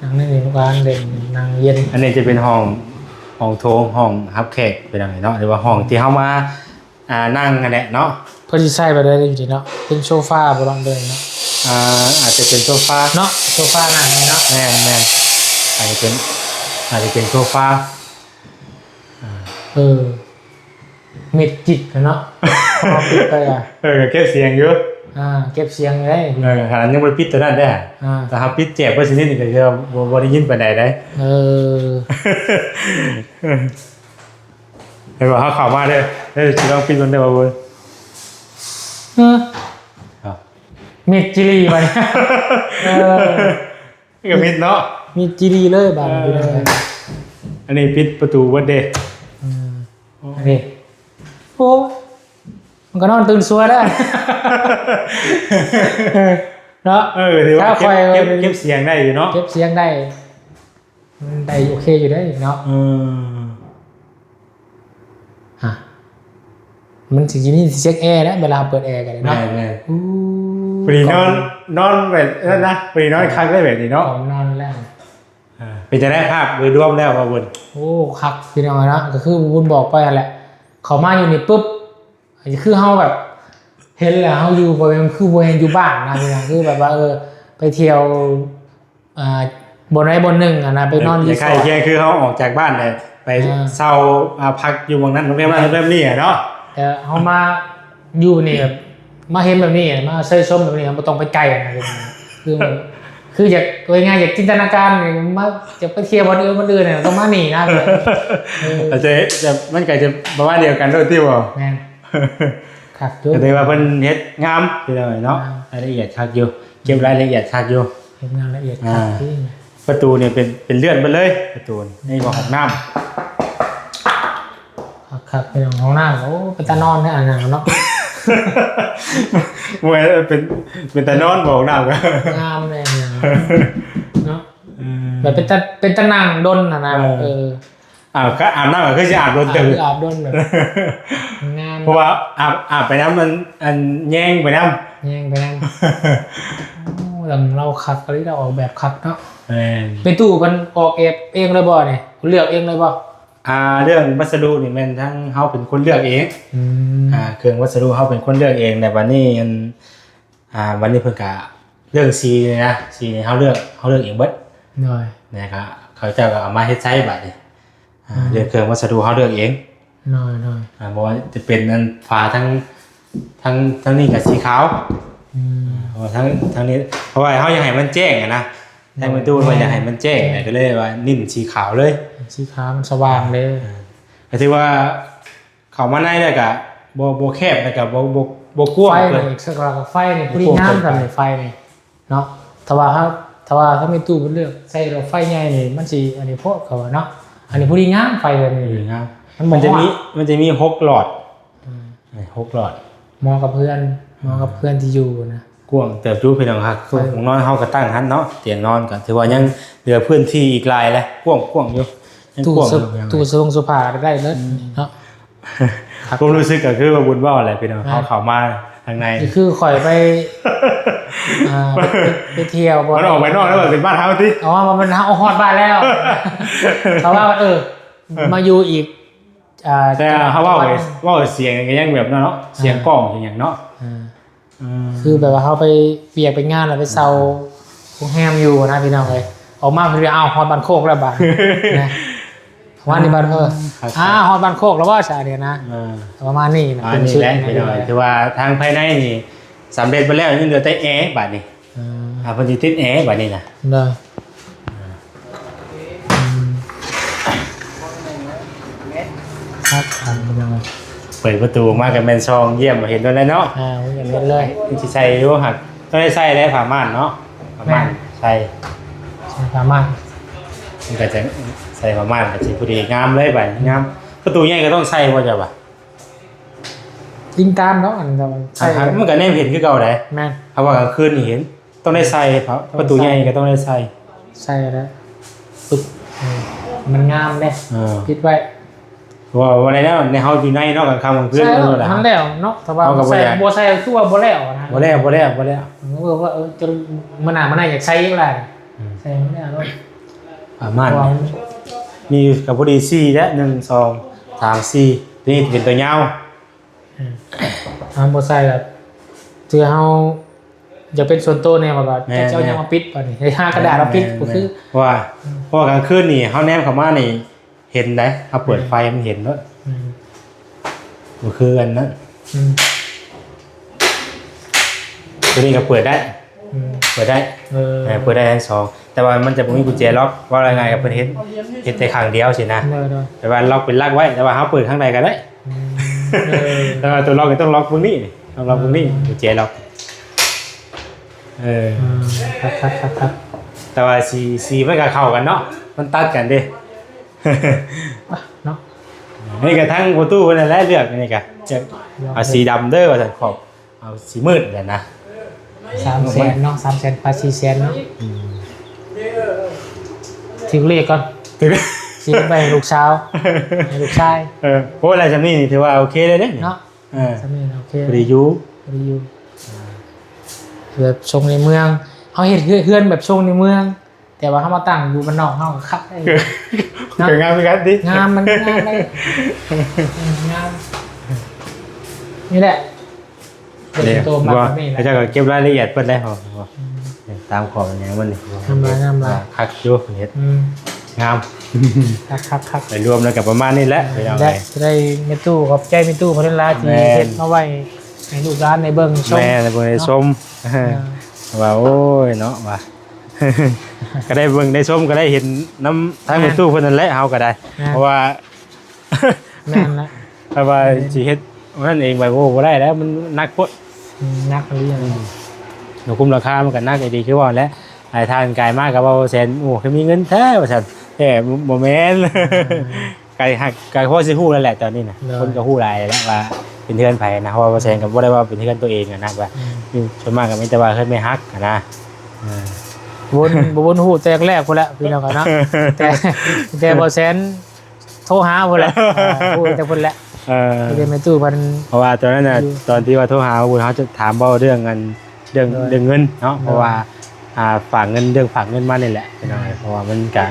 ນັ່ງໃນນີ້ ລູກຫຼານເຫຼັ້ນ ນັ່ງເຢັນ. ອັນນີ້ຈະເປັນຫ້ອງ ຫ້ອງໂຖງ ຫ້ອງຮັບແຂກ ພີ່ນ້ອງເອີຍເນາະ ຫຼືວ່າຫ້ອງທີ່ເຮົາມາ ອ່າ ນັ່ງຫັ້ນແຫຼະເນາະ. ເພິ່ນຊິໃສ່ແບບໃດຢູ່ນີ້ເນາະ ເປັນໂຊຟາບໍ່ລອງເບິ່ງເນາະ. ອ່າ ອາດຈະເປັນໂຊຟາເນາະ ໂຊຟານັ່ງນີ້ເນາະ. ແມ່ນໆ ອາດຈະເປັນ ອາດຈະເປັນໂຊຟາ. ອ່າ ເອີ ເມັດຈິກເນາະ ເຮົາປິດໄປອະ. ເອີ ກໍເກັບສຽງຢູ່ ອ່າ ເກັບສຽງໄດ້. ເອີ ຂະໜາດຍັງບໍ່ໄດ້ປິດຕົວນັ້ນເດ້ ອ່າ ຖ້າເຮົາປິດແຈກໄວ້ຊະນິດນີ້ກໍຄືບໍ່ ບໍ່ໄດ້ຍິນປານໃດເດ້. ເອີ ເຫັນບໍ່ ເຮົາເຂົ້າມາເດີ ເດີ ຊິລອງປິດເບິ່ງເດີວ່າເບິ່ງ. ເອີ ເອົາ ມິດຈີລີບັດນີ້. ເອີ ກໍມິດເນາະ ມິດຈີລີເລີຍບັດນີ້. ເອີ ພີ່ນ້ອງ ອັນນີ້ປິດປະຕູເບິດເດ້. ເອີ ໂອ້ ອັນນີ້ ໂອ້ ມັນກໍນອນຕື່ນສວຍແລ້ວ ເນາະ. ເອີ ຖືວ່າເກັບ ເກັບ ເກັບສຽງໄດ້ຢູ່ເນາະ ເກັບສຽງໄດ້. ມັນໄດ້ໂອເຄຢູ່ເດ້ເນາະ. ເອີ ຮະ ມັນຊິມີສຽງແອແຫຼະ ເວລາເປີດແອກໍໄດ້ເນາະ. ແມ່ນໆ ໂອ້ ພໍດີນອນ ນອນແບບນັ້ນນະ ພໍດີນອນຄັກໄດ້ແບບນີ້ເນາະ ນອນແລ້ວ. ອ່າ ເປັນຈັ່ງໃດພາບໂດຍລວມແລ້ວ ບ່າວບຸນ? ໂອ້ ຄັກພີ່ນ້ອງເນາະ ກໍຄືບຸນບອກໄປຫັ້ນແຫຼະ ເຂົ້າມາຢູ່ນີ້ປຶບ ຄືເຮົາແບບເຫັນແລ້ວເຮົາຢູ່ ບໍ່ແມ່ນ ຄືບໍ່ແມ່ນຢູ່ບ້ານນະ ຄືແບບວ່າ ເອີ ໄປທ່ຽວ ອ່າ ບ່ອນໃດບ່ອນໜຶ່ງຫັ້ນນະ ໄປນອນຣີສອດ ຄ້າຍໆຄືເຮົາອອກຈາກບ້ານແລ້ວໄປ ອ່າ ເຊົ່າ ອ່າ ພັກຢູ່ໝ່ອງນັ້ນໂຮງແຮມນັ້ນໂຮງແຮມນີ້ເນາະ. ແຕ່ເຮົາມາຢູ່ນີ້ ມາເຫັນແບບນີ້ ມາເຊີຍຊົມແບບນີ້ ເຮົາບໍ່ຕ້ອງໄປໄກນະ ຄື ຄືຢາກ ເວົ້າງ່າຍໆ ຢາກຈິນຕະນາການ ມາ ຢາກໄປທ່ຽວບ່ອນອື່ນ ບ່ອນອື່ນ ຕ້ອງມານີ້ນະ. ເອີ ອາດຈະ ຈະ ມັນກໍຈະປະມານດຽວກັນໂລດຕິບໍ່? ແມ່ນ ຄັກຢູ່ ກໍຖືວ່າເພິ່ນເຮັດງາມພີ່ນ້ອງເນາະ. ອ່າ ລາຍລະອຽດຄັກຢູ່ ເກັບລາຍລະອຽດຄັກຢູ່ ເຮັດງານລະອຽດ ອ່າ ຄັກຈິງ. ປະຕູນີ້ເປັນ ເປັນເລື່ອນເບິດເລີຍ ປະຕູນີ້ ນີ້ກໍຫ້ອງນ້ຳ ຄັກໆ ພີ່ນ້ອງ ຫ້ອງນ້ຳ. ໂອ້ ເປັນຕານອນແທ້ອັນນັ້ນເນາະ ບໍ່ແມ່ນເປັນ ເປັນຕານອນບໍ່ ຫ້ອງນ້ຳກໍງາມແດ່ເນາະ. ເອີ ແບບເປັນຕາ ເປັນຕານັ່ງດົນຫັ້ນນະ. ເອີ ເອີ ອາບ ກໍອາບນ້ຳກໍຄືຊິອາບດົນເຕີບ ອາບ ອາບດົນແບບ ງາມ ເພາະວ່າອາບ ອາບໄປນຳ ມັນ ອັນ ແຍງໄປນຳ ແຍງໄປນຳ. ໂອ້ ເລື່ອງລາວຄັກອີ່ຫຼີ ລາວອອກແບບຄັກເນາະ. ແມ່ນ ແມ່ຕູ້ເພິ່ນອອກແບບເອງເລີຍບໍ່ນີ້ ເລືອກເອງເລີຍບໍ່? ອ່າ ເລື່ອງວັດສະດຸນີ້ແມ່ນທາງເຮົາເປັນຄົນເລືອກເອງ. ອືມ ອ່າ ເຄື່ອງວັດສະດຸເຮົາເປັນຄົນເລືອກເອງ ແຕ່ບັດນີ້ ອັນ ອ່າ ບັດນີ້ເພິ່ນກະເລື່ອງສີນີ້ນະ ສີນີ້ເຮົາເລືອກ ເຮົາເລືອກເອງເບິດ. ໂດຍ ແລ້ວກະເຂົາເຈົ້າກໍເອົາມາເຮັດໃຊ້ບັດນີ້. ອ່າ ອືມ ເລື່ອງເຄື່ອງວັດສະດຸເຮົາເລືອກເອງ. ໂດຍ ໂດຍ ອ່າ ບໍ່ວ່າຈະເປັນອັນຝາທາງ ທາງ ທາງນີ້ກໍສີຂາວ. ອືມ ອ່າ ເພາະວ່າທາງ ທາງນີ້ ເພາະວ່າເຮົາຢາກໃຫ້ມັນແຈ້ງອະນະ ແຕ່ແມ່ຕູ້ວ່າຢາກໃຫ້ມັນແຈ້ງ ແມ່ນ ກໍເລີຍວ່າເນັ້ນສີຂາວເລີຍ ສີຂາວມັນສະຫວ່າງເດ້. ອ່າ ກໍຖືວ່າເຂົ້າມາໃນແລ້ວກໍບໍ່ ບໍ່ແຄບ ແລ້ວກໍບໍ່ ບໍ່ ບໍ່ກວ້າງ ໄຟນີ້ ເກີນ ສະລັກໄຟນີ້ ບໍ່ກວ້າງ ພໍດີງາມ ເກີນໄປ ສ່ຳນີ້ໄຟນີ້ເນາະ. ຖ້າວ່າເຮົາ ຖ້າວ່າເຮົາແມ່ຕູ້ເພິ່ນເລືອກໃສ່ດອກໄຟໃຫຍ່ນີ້ ມັນຊິອັນນີ້ໂພດ ເຂົາວ່າເນາະ. ອັນນີ້ພໍດີງາມ ໄຟແບບນີ້ ພໍດີງາມ ມັນບໍ່ ມັນຈະມີ ຮ້ອນ ມັນຈະມີຫົກຫຼອດ. ອືມ ຫົກຫຼອດ ເໝາະກັບເຮືອນ ເໝາະກັບເຮືອນທີ່ຢູ່ນະ. ກວ້າງເຕີບຢູ່ພີ່ນ້ອງ ຫາກ ໃຊ່ ຫ້ອງນອນເຮົາກໍຕັ້ງຫັ້ນເນາະ ຕຽງນອນກໍຖືວ່າຍັງເຫຼືອພື້ນທີ່ອີກຫຼາຍແຫຼະ ກວ້າງ ກວ້າງຢູ່ ຍັງກວ້າງຢູ່. ຕູ້ສະ ຕູ້ສະບົງໂຊຟາໄດ້ເລີຍ ອືມ ເນາະ. ຄວາມຮູ້ສຶກກໍຄືວ່າບຸນເວົ້າແຫຼະພີ່ນ້ອງ ອ່າ ເຮົາເຂົ້າມາທາງໃນ ຄືຂ້ອຍໄປ ອ່າ ໄປ ໄປທ່ຽວບໍ່ ມັນອອກໄປນອກແລ້ວ ເປັນບ້ານເຮົາຕິ. ອໍ ມັນເຮົາຮອດບ້ານແລ້ວ ເພາະວ່າ ເອີ ມາຢູ່ອີກ ອ່າ ແຕ່ເຮົາເວົ້າ ເວົ້າສຽງກໍຍັງແບບນັ້ນເນາະ ສຽງກ້ອງສຽງຫຍັງເນາະ. ອ່າ ອືມ ຄືແບບວ່າເຮົາໄປວຽກໄປງານ ແລ້ວໄປເຊົ່າ ອືມ ໂຮງແຮມຢູ່ນະພີ່ນ້ອງເອີຍ. ອອກມາເພິ່ນວ່າ ອ້າວ ຮອດບ້ານໂຄກແລ້ວບາດນີ້ນະ ປະມານນີ້ບາດ. ເອີ ອ່າ ຮອດບ້ານໂຄກແລ້ວບໍ່ຊະນີ້ນະ. ເອີ ປະມານນີ້ນະ ອ່າ ເປັນຊຸດນີ້ແຫຼະພີ່ນ້ອງ ຖືວ່າທາງພາຍໃນນີ້ສຳເລັດໄປແລ້ວ ຍັງເຫຼືອແຕ່ແອບາດນີ້. ອ່າ ອ່າ ເພິ່ນຊິຕິດແອບາດນີ້ນະ. ໂດຍ ອ່າ ອືມ ຄັກ ເປີດປະຕູອອກມາກໍແມ່ນຊ່ອງຢ້ຽມເຫັນໂດນແລ້ວເນາະ. ອ່າ ເຫັນເລີຍ ມັນຊິໃສ່ຢູ່ ຫາກຕ້ອງໄດ້ໃສ່ແຫຼະຜ້າມ່ານເນາະ ຜ້າມ່ານ ແມ່ນ ໃສ່ ໃສ່ຜ້າມ່ານ ມັນກໍຈະໃສ່ຜ້າມ່ານກໍຊິພໍດີງາມເລີຍບາດນີ້ ງາມ. ປະຕູໃຫຍ່ກໍຕ້ອງໃສ່ບໍ່ເຈົ້າວ່າ? ອີງຕາມເນາະ ອັນ ໃສ່ ອ່າ ມັນກໍແນມເຫັນຄືເກົ່າໃດ. ແມ່ນ ເພາະວ່າກາງຄືນນີ້ເຫັນ ຕ້ອງໄດ້ໃສ່ ປະຕູໃຫຍ່ກໍຕ້ອງໄດ້ໃສ່ ໃສ່ແລ້ວປຶບ ເອີ ມັນງາມເດ້. ເອີ ປິດໄວ້ ເພາະວ່າບໍ່ໄດ້ແລ້ວ ໃນເຮົາຢູ່ໃນເນາະ ກາງຄ່ຳກາງຄືນ ໃສ່ແລ້ວ ເນາະ ຫັ້ນແລ້ວເນາະ. ຖ້າວ່າ ເຮົາກໍບໍ່ ໃສ່ ຢາກ ບໍ່ໃສ່ຄືວ່າບໍ່ແລ້ວນະ ບໍ່ແລ້ວ ບໍ່ແລ້ວ ບໍ່ແລ້ວ. ເອີ ວ່າ ເອີ ຈົນມື້ໜ້າມາໃນຢາກໃສ່ອີກແລ້ວ ອືມ ໃສ່ມັນແລ້ວເນາະ. ປະມານ ມີຢູ່ກໍພໍດີສີ່ແຫຼະ ໜຶ່ງ ສອງ ສາມ ສີ່ ຕົວນີ້ເປັນຕົວຍາວ. ອືມ ເຮົາບໍ່ໃສ່ລະ ຄືເຮົາຢາກເປັນສ່ວນໂຕແດ່ ວ່າ ແມ່ນ ເຈົ້າ ເຈົ້າຍັງມາປິດບັດນີ້ ຫາກະດາດມາປິດ ແມ່ນ ບໍ່ຄື ແມ່ນ ເພາະວ່າ ອືມ ເພາະວ່າກາງຄືນນີ້ເຮົາແນມເຂົ້າມານີ້ເຫັນໄດ໋ ເຮົາເປີດ ແມ່ນ ໄຟມັນເຫັນໂລດ. ອືມ ບໍ່ຄືອັນນັ້ນ ອືມ ຕົວນີ້ກໍເປີດໄດ້. ອືມ ເປີດໄດ້ ເອີ ເອີ ເປີດໄດ້ທັງສອງ ແຕ່ວ່າມັນຈະບໍ່ມີກຸນແຈລັອກ ເວົ້າງ່າຍໆ ກໍເພິ່ນເຮັດ ເຮັດແຕ່ຂ້າງດຽວຊີ້ນະ. ໂດຍ ໂດຍ ແຕ່ວ່າລັອກເປັນຫຼັກໄວ້ ແຕ່ວ່າເຮົາເປີດຂ້າງໃດກໍໄດ້. ອືມ ເອີ ແຕ່ວ່າຕົວລັອກນີ້ຕ້ອງລັອກເບິ່ງນີ້ ຕ້ອງລັອກເບິ່ງນີ້ ອືມ ກຸນແຈລັອກ. ເອີ ເອີ ຄັກໆໆໆ ແຕ່ວ່າສີ ສີມັນກໍເຂົ້າກັນເນາະ ມັນຕັດກັນເດ້. ເນາະ ນີ້ກໍທັງປະຕູເພິ່ນນັ້ນແຫຼະເລືອກ ນີ້ກໍເລືອກ ເອົາສີດຳເດີວ່າຊັ້ນ ຂອບ ເອົາສີມືດຫັ້ນນະ. ສາມແສນເນາະ ສາມແສນປາຍສີ່ແສນເນາະ. ອືມ ຖືກເລກກ່ອນ ຖືກ ຊິໄປໃຫ້ລູກສາວ ໃຫ້ລູກຊາຍ. ເອີ ໂອ້ ໄດ້ສ່ຳນີ້ນີ້ຖືວ່າໂອເຄເລີຍເດ້ ເນາະ. ເອີ ສ່ຳນີ້ໂອເຄ ພໍດີຢູ່ ພໍດີຢູ່ ອ່າ ແບບຊົງໃນເມືອງ ເຮົາເຮັດເຮືອນ ເຮືອນແບບຊົງໃນເມືອງ ແຕ່ວ່າເຮົາມາຕັ້ງຢູ່ບ້ານນອກ ເຮົາກໍຄັກໄດ້ ເນາະ ກໍງາມຄືກັນຕິ. ງາມ ມັນງາມເດ້ ເອີ ງາມ ນີ້ແຫຼະ ເປັນໂຕມາແບບນີ້ແຫຼະ. ເຂົາເຈົ້າກໍເກັບລາຍລະອຽດເບິດແລ້ວ ອືມ ຕາມຂອບຫຍັງມັນນີ້ ງາມຫຼາຍ ງາມຫຼາຍ ຄັກຢູ່ເພິ່ນເຮັດ ອືມ ງາມ ຄັກໆໆ ໂດຍລວມແລ້ວກໍປະມານນີ້ແຫຼະ ອືມ ພີ່ນ້ອງເອີຍ. ໄດ້ ໄດ້ແມ່ຕູ້ ຂອບໃຈແມ່ຕູ້ເພິ່ນຫຼາຍທີ່ ແມ່ນ ເຮັດມາໄວ້ໃຫ້ລູກຫຼານໄດ້ເບິ່ງຊົມ ແມ່ນ ໃຫ້ເບິ່ງໄດ້ຊົມ ເນາະ ອ່າ ວ່າ ໂອ້ຍ ເນາະ ວ່າ ກໍໄດ້ເບິ່ງໄດ້ຊົມ ກໍໄດ້ເຫັນນຳທາງ ແມ່ນ ແມ່ຕູ້ເພິ່ນນັ້ນແຫຼະ ເຮົາກໍໄດ້ ແມ່ນ ເພາະວ່າ ແມ່ນລະ ຖ້າວ່າ ແມ່ນ ຊິເຮັດນັ້ນເອງໄປ ໂອ້ ບໍ່ໄດ້ແລ້ວ ມັນໜັກໂພດ ອືມ ໜັກອີ່ຫຼີ ອືມ ລະຄຸ້ມລາຄາມັນກໍໜັກອີ່ຫຼີ ຄືວ່າແຫຼະ ຫຼາຍທ່ານກາຍມາກໍເວົ້າ ແສນ ໂອ້ ຄືມີເງິນແທ້ວ່າຊັ້ນ ແທ້ບໍ່ແມ່ນ ອືມ ກາຍ ກາຍພໍຊິຮູ້ແລ້ວແຫຼະຕອນນີ້ນະ ໂດຍ ຄົນກໍຮູ້ຫຼາຍແລ້ວວ່າເປັນເຮືອນໃຜນະ ເພາະວ່າບໍ່ແສນກໍບໍ່ໄດ້ວ່າເປັນເຮືອນຕົວເອງຫັ້ນນະ ວ່າ ອືມ ສ່ວນມາກກໍມີແຕ່ວ່າເຮືອນແມ່ຮັກຫັ້ນນະ ເອີ ບໍ່ ບໍ່ຮູ້ແຕ່ແລກພຸ້ນແຫຼະ ພີ່ນ້ອງເນາະ ແຕ່ ແຕ່ບໍ່ແສນ ໂທຫາພຸ້ນແຫຼະ ເອີ ໂທແຕ່ພຸ້ນແຫຼະ ເອີ ມີແຕ່ແມ່ຕູ້ເພິ່ນ ເພາະວ່າຕອນນັ້ນນະ ຢູ່ ຕອນທີ່ວ່າໂທຫາພຸ້ນ ເຮົາຈະຖາມເວົ້າເລື່ອງອັນ ເລື່ອງ ໂດຍ ເລື່ອງເງິນເນາະ ໂດຍ ເພາະວ່າ ອ່າ ຝາກເງິນ ເລື່ອງຝາກເງິນມານີ້ແຫຼະພີ່ນ້ອງເອີຍ ເພາະວ່າມັນກະ